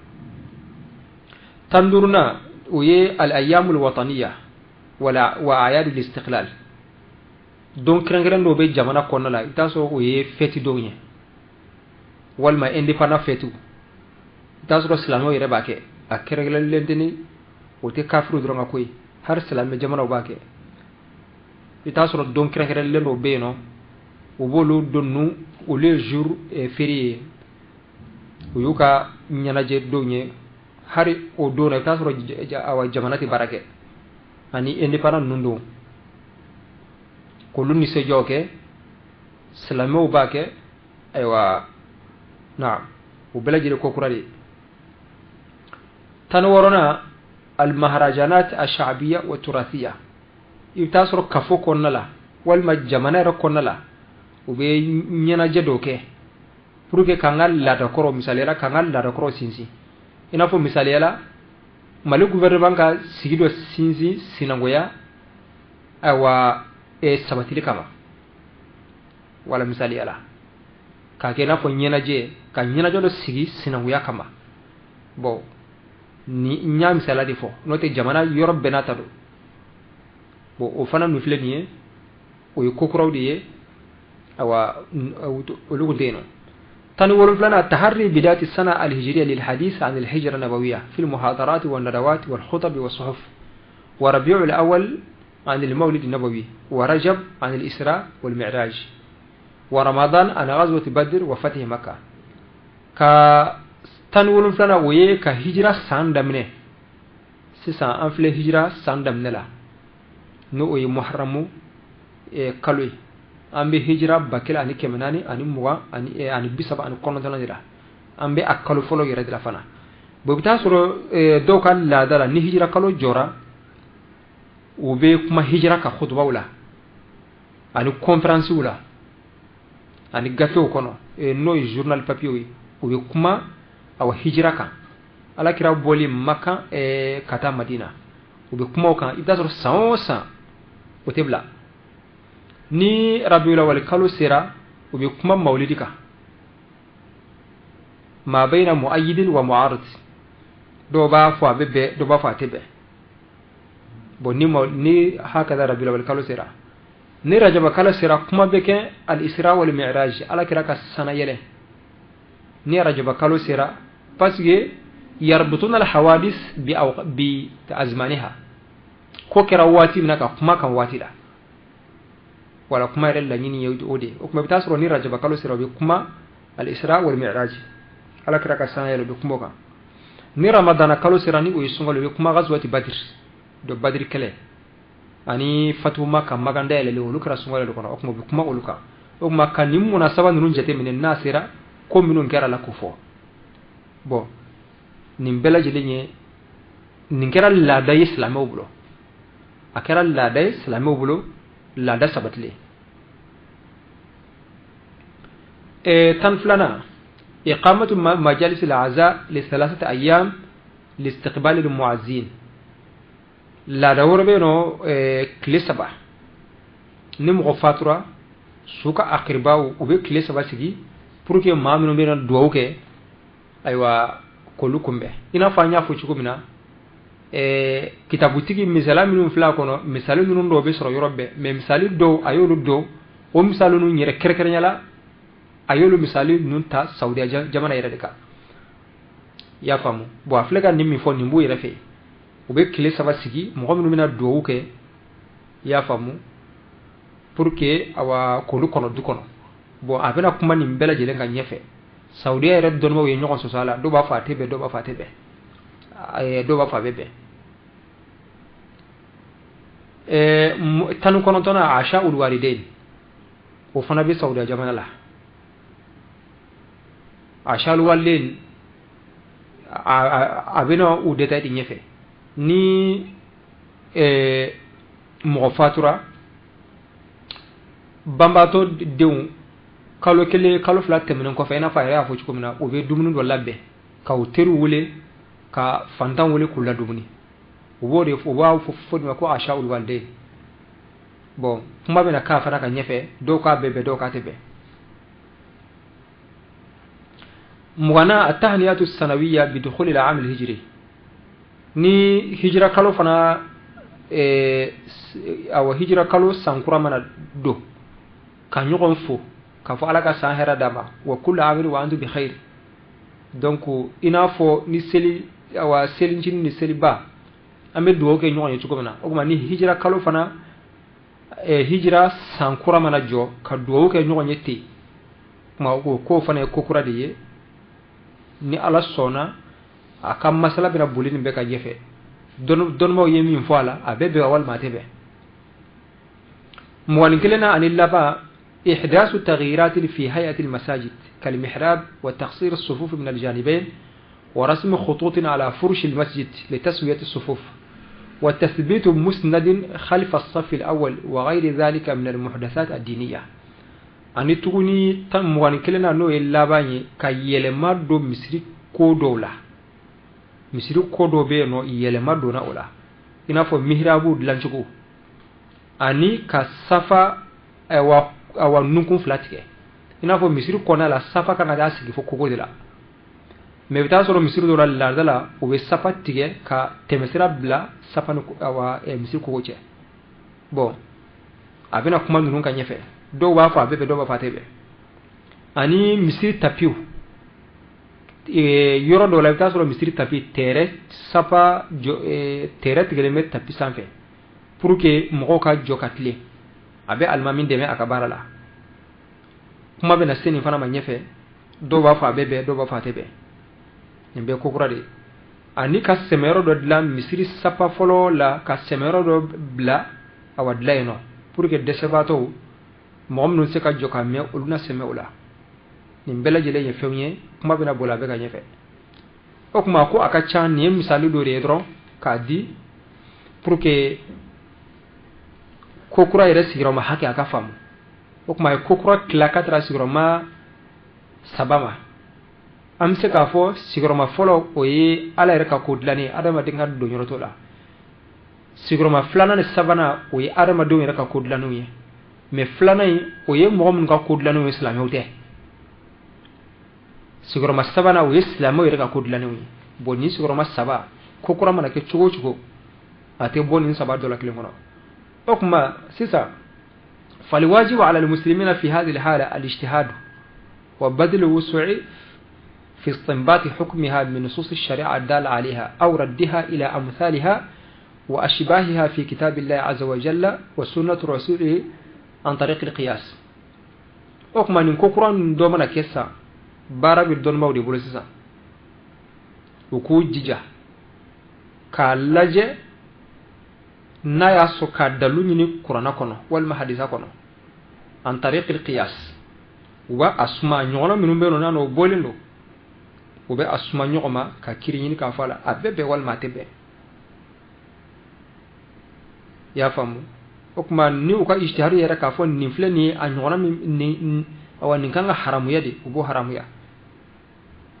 15nan, o ye al ayyamul wataniya wala wa ayadul istiqlal. Don kɛrɛnkɛrɛn dɔw bɛ jamana kɔnɔna la, i bɛ taa sɔrɔ o ye fɛti dɔw ye, walima indépendant fɛtiw. I bɛ taa sɔrɔ silamɛw yɛrɛ b'a kɛ, a kɛrɛnkɛrɛnlen tɛ ni o tɛ kafiriw dɔrɔn ka ko ye, hali silamɛ jamanaw b'a kɛ. I bɛ taa sɔrɔ don kɛrɛnkɛrɛnlen dɔw bɛ yen nɔ, u b'olu don ninnu, olu ye jour férié ye, o y'u ka ɲɛnajɛ donw ye. Hali o don na, i bɛ taa sɔrɔ, awa, jamana tɛ baara kɛ. Ani indépendant ninnu don, k'olu nisɔndiyaw kɛ, silamɛw b'a kɛ. Ayiwa, na o bɛɛ lajɛlen ko kura de ye. 16nan, almaharajanat ashabiya wa turathiya. I bɛ taa sɔrɔ kafo kɔnɔna la, walima jamana yɛrɛ kɔnɔna la, u bɛ ɲɛnajɛ dɔw kɛ pour que k'an ka laadakɔrɔ, misaliyala, k'an ka laadakɔrɔ sinsin. I n'a fɔ misaliyala, Mali gouvernement ka sigi dɔ sinsin sinankunya, ayiwa, sabatili kama, wala misaliyala k'a kɛ i n'a fɔ ɲɛnajɛ, ka ɲɛnajɛ dɔ sigi sinankunya kama. Bon, ni n y'a misaliya de fɔ, n'o tɛ jamana yɔrɔ bɛɛ n'a ta don. Bon, o fana min filɛ nin ye, o ye ko kuraw de ye. Awa, olu tun tɛ yen nɔ. 17nan, taharri bidati sana alhijriya lilhadith an alhijra nabawiya fi almuhadarat wa nadawat wal khutab wa suhuf, wa rabi'ul awwal عن المولد النبوي، ورجب عن الإسراء والمعراج، ورمضان عن غزوة بدر وفتح مكة. Ka 17nan, o ye ka hijira san daminɛ. Sisan an filɛ hijira san daminɛ la, n'o o ye muharamu kalo ye. An bɛ hijira 1439 de la. An bɛ a kalo fɔlɔ yɛrɛ de la fana. Bon, i bɛ taa sɔrɔ dɔw ka laada la, ni hijira kalo jɔra, u bɛ kuma hijira ka kutubaw la, ani conférencew la, ani gafew kɔnɔ, n'o ye journal papier ye, u bɛ kuma, awa, hijira kan, Alakira bɔli Makan ka taa Madina, u bɛ kuma o kan. I bɛ taa sɔrɔ san o san o tɛ bila. Ni rabiul kalo sera, u bɛ kuma mawlidi kan, ma bayna muayyidin wa mu'arid. Dɔw b'a fɔ a bɛ bɛn, dɔw b'a fɔ a tɛ bɛn. Bon, ni hakada rabiul kalo sera, ni rajaba kalo sera, kuma bɛ kɛ al isra wal mi'raj, Ala kira ka sana yɛlɛ, ni rajaba kalo sera, parce que yarbutuna al hawadis bi azmaniha, ko kɛra waati min na, ka kuma kan waati la. Wala kuma yɛrɛ laɲini ye o de ye. O kuma, i bɛ taa sɔrɔ ni rajaba kalo sera, u bɛ kuma al isra wal mi'raj, Ala kira ka sana yɛlɛ, u bɛ kuma o kan. Ni ramadana kalo sera, ni o ye sunkalo, u bɛ kuma gazwati Badr do, Badri kɛlɛ ani fatu Maka, Makan dayɛlɛlen, olu kɛra sunkalo de kɔnɔ. O kuma, u bɛ kuma olu kan. O kuma, ka nin munasaba ninnu jateminɛ, n'a sera, ko minnu kɛra la k'o fɔ. Bon, nin bɛɛ lajɛlen ye, nin kɛra laada ye silamɛw bolo, a kɛra laada ye silamɛw bolo, laada sabatilen. 12nan, iqamatu majalis al-aza li thalathati ayyam li istiqbal al-mu'azzin. Laada wɛrɛ bɛ yen nɔ, tile 3, ni mɔgɔ fatura, su ka akiribaw, u bɛ tile 3 sigi pour que maa minnu bɛ na dugawu kɛ, ayiwa, k'olu kunbɛn. I n'a fɔ an y'a fɔ cogo min na, kitabutigi misala minnu filɛ a kɔnɔ, misali ninnu dɔw bɛ sɔrɔ yɔrɔ bɛɛ, mais misali dɔw, a y'olu dɔn, o misali ninnu yɛrɛ, kɛrɛnkɛrɛnya la, a y'olu misali ninnu ta Saudiya jamana yɛrɛ de kan. I y'a faamu? Bon, a filɛ ka nin min fɔ, nin b'u yɛrɛ fɛ. U bɛ tile 3 sigi, mɔgɔ minnu bɛna dugawu kɛ, i y'a faamu, pour que, awa, k'olu kɔnɔ du kɔnɔ. Bon, a bɛna kuma nin bɛɛ lajɛlen ka ɲɛfɛ. Saudiya yɛrɛ dɔnnibaw ye ɲɔgɔn sɔsɔ a la, dɔw b'a fɔ a tɛ bɛn, dɔw b'a fɔ a tɛ bɛn, dɔw b'a fɔ a bɛ bɛn. 19nan, asha ul walidain, o fana bɛ Saudiya jamana la. Asha ul walidain, a bɛna u détail di ɲɛfɛ. Ni mɔgɔ fatura, banbaatɔ denw kalo 1 kalo 2 tɛmɛnen kɔfɛ, i n'a fɔ a yɛrɛ y'a fɔ cogo min na, u bɛ dumuni dɔ labɛn ka u teriw wele, ka fantan wele k'u ladumuni. U b'o de, u b'a fɔ de ma ko asha ul walidain. Bon, kuma bɛna k'a fana ka ɲɛfɛ, dɔw k'a bɛɛ bɛn, dɔw k'a tɛ bɛn. 20nan, atahniyatu sanawiya bidukhuli al-aam al-hijri. Ni hijira kalo fana, awa hijira kalo sankura mana don, ka ɲɔgɔn fo k'a fɔ Ala ka san hɛrɛ d'a ma, wa kullu aamin wa antum bi khair. Donc i n'a fɔ ni seli, awa selincinin ni seliba, an bɛ dugawu kɛ ɲɔgɔn ye cogo min na, o tuma ni hijira kalo fana, hijira sankura mana jɔ, ka dugawu kɛ ɲɔgɔn ye ten, kuma o ko fana ye ko kura de ye. Ni Ala sɔnna, a ka masala bɛna boli nin bɛɛ ka ɲɛfɛ. Dɔnnibaw ye min fɔ a la, a bɛ bɛn walima a tɛ bɛn. 21nan ani laban, إحداث تغييرات في هيئة المساجد كالمحراب وتقصير الصفوف من الجانبين ورسم خطوط على فرش المسجد لتسوية الصفوف وتثبيت مسند خلف الصف الأول وغير ذلك من المحدثات الدينية. Ani tuguni 21nan, n'o ye laban ye, ka yɛlɛma don misiri ko dɔw la. Misiri ko dɔw bɛ yen nɔ, yɛlɛma donna o la, i n'a fɔ mihirabu dilancogo ani ka safa, awa nunkun fila tigɛ. I n'a fɔ misiri kɔnɔna la, safa kan ka taa sigi fo kogo de la, mɛ i bɛ taa sɔrɔ misiri dɔ la, laada la, u bɛ safa tigɛ ka tɛmɛsira bila safa ni awa misiri kogo cɛ. Bon, a bɛna kuma ninnu ka ɲɛfɛ. Dɔw b'a fɔ a bɛ bɛn, dɔw b'a fɔ a tɛ bɛn. Ani misiri tapiw, yɔrɔ dɔw la, i bɛ taa sɔrɔ misiri tapi tɛrɛ safa jɔ, tɛrɛ tigɛlen bɛ tapi sanfɛ pour que mɔgɔw ka jɔ ka tilen, a bɛ alimami dɛmɛ a ka baara la. Kuma bɛna se nin fana ma ɲɛfɛ. Dɔw b'a fɔ a bɛ bɛn, dɔw b'a fɔ a tɛ bɛn. Nin bɛɛ ko kura de ye. Ani ka sɛmɛyɔrɔ dɔ dilan misiri sapa fɔlɔ la, ka sɛmɛyɔrɔ dɔ bila, awa dilan yen nɔ, pour que dɛsɛbaatɔw, mɔgɔ minnu se ka jɔ ka mɛn, olu na sɛmɛ o la. Nin bɛɛ lajɛlen ye fɛnw ye, kuma bɛna boli a bɛ ka ɲɛfɛ. O tuma ko a ka ca. Nin ye misali dɔ de ye dɔrɔn k'a di pour que ko kura yɛrɛ sigiyɔrɔma hakɛ a ka faamu. O tuma a ye ko kura tila ka taara sigiyɔrɔma saba ma. An bɛ se k'a fɔ sigiyɔrɔma fɔlɔ, o ye Ala yɛrɛ ka ko dilannen ye, adamaden ka don yɔrɔ t'o la. Sigiyɔrɔma filanan ni sabanan, o ye adamadenw yɛrɛ ka ko dilannenw ye. Mɛ filanan in, o ye mɔgɔ minnu ka ko dilannenw ye, silamɛw tɛ. Sigiyɔrɔma sabanan, o ye silamɛw yɛrɛ ka ko dilannenw ye. Bon, nin sigiyɔrɔma saba, ko kura mana kɛ cogo o cogo, a tɛ bɔ nin saba dɔ la kelen kɔnɔ. O tuma sisan, فالواجب على المسلمين في هذه الحالة الاجتهاد وبذل الوسع في استنباط حكمها من نصوص الشريعة الدالة عليها أو ردها إلى أمثالها وأشباهها في كتاب الله عز وجل وسنة رسوله عن طريق القياس. O kuma nin ko kura ninnu dɔ mana kɛ sisan, baara bɛ dɔnnibaw de bolo sisan, u k'u jija k'a lajɛ n'a y'a sɔrɔ ka dalu ɲini kuranna kɔnɔ walima hadisa kɔnɔ, عن طريق القياس. U b'a a suma ɲɔgɔnna minnu bɛ yen nɔ, n'a n'o bɔlen don, u bɛ a suma ɲɔgɔn ma ka kiri ɲini k'a fɔ a la, a bɛ bɛn walima a tɛ bɛn. I y'a faamu? O tuma ni u ka ijtihadu yɛrɛ k'a fɔ nin filɛ nin ye, a ɲɔgɔnna min nin, awa nin kan ka haramuya de, u b'o haramuya.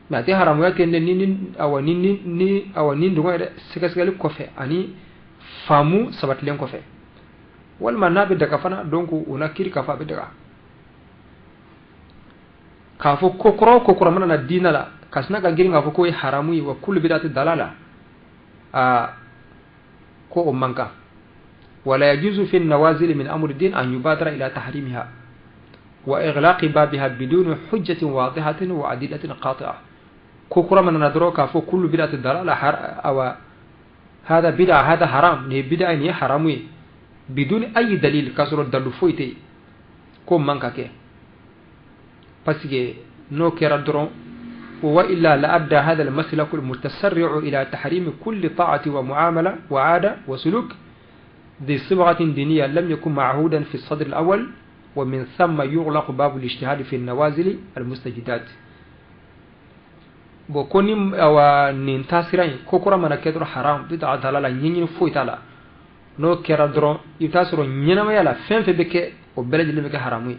Mɛ a tɛ haramuya ten dɛ, ni awa ni awa ni dɔgɔ yɛrɛ sɛgɛsɛgɛli kɔfɛ ani faamu sabatilen kɔfɛ, walima n'a bɛ daga fana. Donc u na kiri k'a fɔ a bɛ daga, k'a fɔ ko kura o ko kura mana na diinɛ la, ka sina ka girin k'a fɔ k'o ye haramu ye, وكل بدعة ضلالة, aa ko o man kan. ولا يجوز في النوازل من أمر الدين أن يبادر إلى تحريمها وإغلاق بابها بدون حجة واضحة وأدلة قاطعة. Ko kura mana na dɔrɔn k'a fɔ كل بدعة ضلالة أو هذا بدعة هذا حرام, nin ye bid'a, nin ye haramu ye, بدون أي دليل, k'a sɔrɔ dalu foyi tɛ yen, ko man ka kɛ. Parce que n'o kɛra dɔrɔn, وإلا لأدى هذا المسلك المتسرع إلى تحريم كل طاعة ومعاملة وعادة وسلوك ذي صبغة دينية لم يكن معهودا في الصدر الأول، ومن ثم يغلق باب الاجتهاد في النوازل المستجدات. Bon, ko ni awa nin taasira in, ko kura mana kɛ dɔrɔn haram, bid'a, dalala, ɲɛɲini foyi t'a la, n'o kɛra dɔrɔn, i bɛ taa sɔrɔ ɲɛnamaya la, fɛn fɛn bɛ kɛ, o bɛɛ lajɛlen bɛ kɛ haramu ye.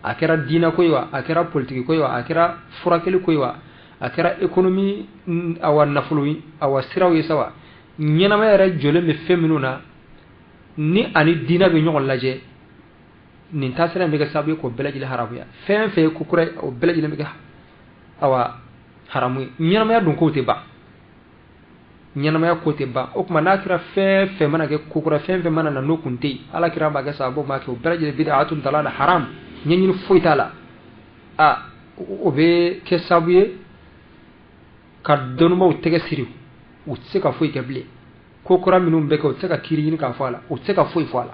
A kɛra diinɛ ko ye wa, a kɛra politiki ko ye wa, a kɛra furakɛli ko ye wa, a kɛra économie, awa nafolo, awa siraw ye sa wa, ɲɛnamaya yɛrɛ jɔlen bɛ fɛn minnu na, ni ani diinɛ bɛ ɲɔgɔn lajɛ, nin taasira in bɛ kɛ sababu ye k'o bɛɛ lajɛlen haramuya. Fɛn fɛn ye ko kura ye, o bɛɛ lajɛlen bɛ kɛ awa haramu ye. Ɲɛnamaya dun kow tɛ ban, ɲɛnamaya ko tɛ ban. O tuma, n'a kɛra fɛn fɛn mana kɛ ko kura, fɛn fɛn mana na n'o kun tɛ yen, Ala kira b'a kɛ sababu b'a kɛ, o bɛɛ lajɛlen bid'atun dalala, haram, ɲɛɲini foyi t'a la. A o bɛ kɛ sababu ye ka dɔnnibaw tɛgɛ siri, u tɛ se ka foyi kɛ bilen. Ko kura minnu bɛ kɛ, u tɛ se ka kiiri ɲini k'a fɔ a la, u tɛ se ka foyi fɔ a la.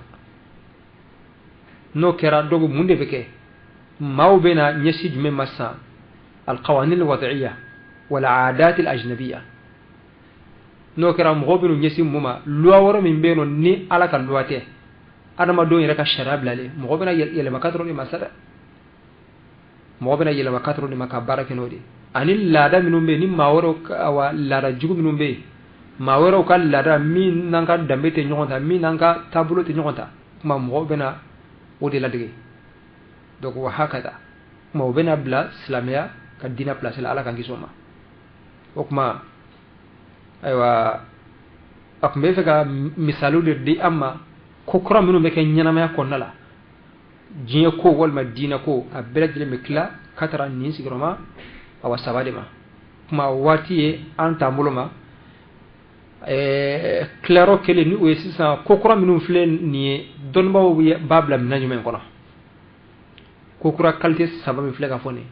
N'o kɛra donc, mun de bɛ kɛ? Maaw bɛ na ɲɛsin jumɛn ma sisan? القوانين الوضعية والعادات الأجنبية. N'o kɛra, mɔgɔw bɛ n'u ɲɛsin mun ma? Loi wɛrɛ min bɛ yen nɔ ni Ala ka loi tɛ, adamadenw yɛrɛ ka sariya bilalen, mɔgɔ bɛna yɛlɛma ka dɔrɔn de ma sa dɛ. Mɔgɔ bɛna yɛlɛma ka dɔrɔn de ma ka baara kɛ n'o de, ani laada minnu bɛ yen ni maa wɛrɛw, awa laada jugu minnu bɛ yen, maa wɛrɛw ka laada min n'an ka danbe tɛ ɲɔgɔn ta, min n'an ka taabolo tɛ ɲɔgɔn ta, kuma mɔgɔw bɛna o de ladege. Donc wa hakada, kuma o bɛna bila silamɛya ka diinɛ place la. Ala k'an kisi o ma. O kuma, ayiwa, a tun bɛ fɛ ka misaliw de di an ma, ko kura minnu bɛ kɛ ɲɛnamaya kɔnɔna la, diɲɛ ko walima diinɛ ko, a bɛɛ lajɛlen bɛ tila ka taara nin sigiyɔrɔma awa saba de ma. Kuma waati ye an t'an bolo ma. Tilayɔrɔ kelen ni o ye sisan, ko kura minnu filɛ nin ye, dɔnnibaaw b'a bila minɛn jumɛn kɔnɔ? Ko kura qualité saba min filɛ ka fɔ nin,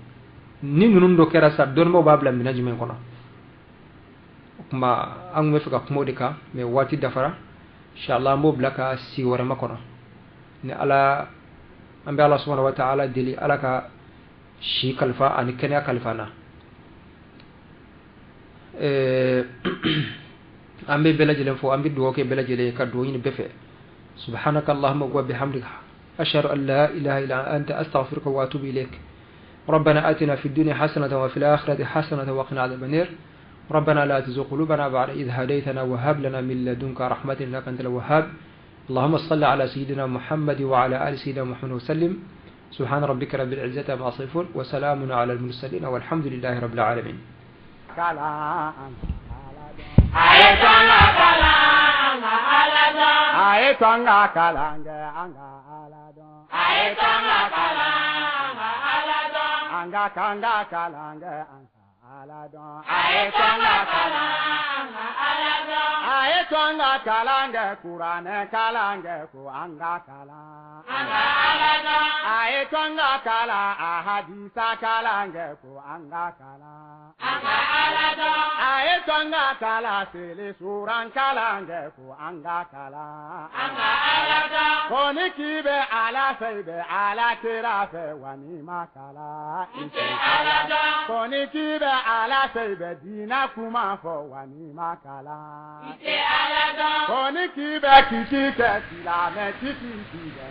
ni ninnu dɔ kɛra sa, dɔnnibaaw b'a bila minɛn jumɛn kɔnɔ? O kuma, an tun bɛ fɛ ka kuma o de kan, mais waati dafara. Inshallah, an b'o bila ka sigi wɛrɛ ma kɔnɔ ni Ala. An bɛ Ala subhanahu wa ta'ala deli, Ala ka si kalifa ani kɛnɛya kalifa na. An bɛ bɛɛ lajɛlen fo, an bɛ dugawu kɛ bɛɛ lajɛlen, ka dugawu ɲini bɛɛ fɛ. سبحانك اللهم وبحمدك، أشهد أن لا إله إلا أنت، أستغفرك وأتوب إليك. ربنا آتنا في الدنيا حسنة وفي الآخرة حسنة وقنا عذاب النار. ربنا لا تزغ قلوبنا بعد إذ هديتنا وهب لنا من لدنك رحمة إنك أنت الوهاب. اللهم صل على سيدنا محمد وعلى آل سيدنا محمد وسلم. سبحان ربك رب العزة عما يصفون، وسلام على المرسلين، والحمد لله رب العالمين. Kalan a ye to an ka kalan kɛ, an ka Ala dɔn. A ye to an ka kalan, an ka Ala dɔn. An ka kan ka kalan kɛ, an ka Ala dɔn. A ye to an ka kalan, an ka Ala dɔn. A ye to an ka kalan kɛ, kuranɛ kalan kɛ, ko an ka kalan, an ka Ala dɔn. A ye to an ka kalan, a hadisa kalan kɛ, ko an ka kalan, an ka Ala dɔn. A ye to an ka kalan, seli suran kalan kɛ, ko an ka kalan, an ka Ala dɔn. Ko ni k'i bɛ Ala fɛ, i bɛ Ala kira fɛ wa, n'i ma kalan, i tɛ Ala dɔn. Ko ni k'i bɛ Ala fɛ, i bɛ diinɛ kuma fɔ wa, n'i ma kalan, i tɛ Ala dɔn. Ko ni k'i bɛ kisi kɛ, silamɛ tigi k'i bɛ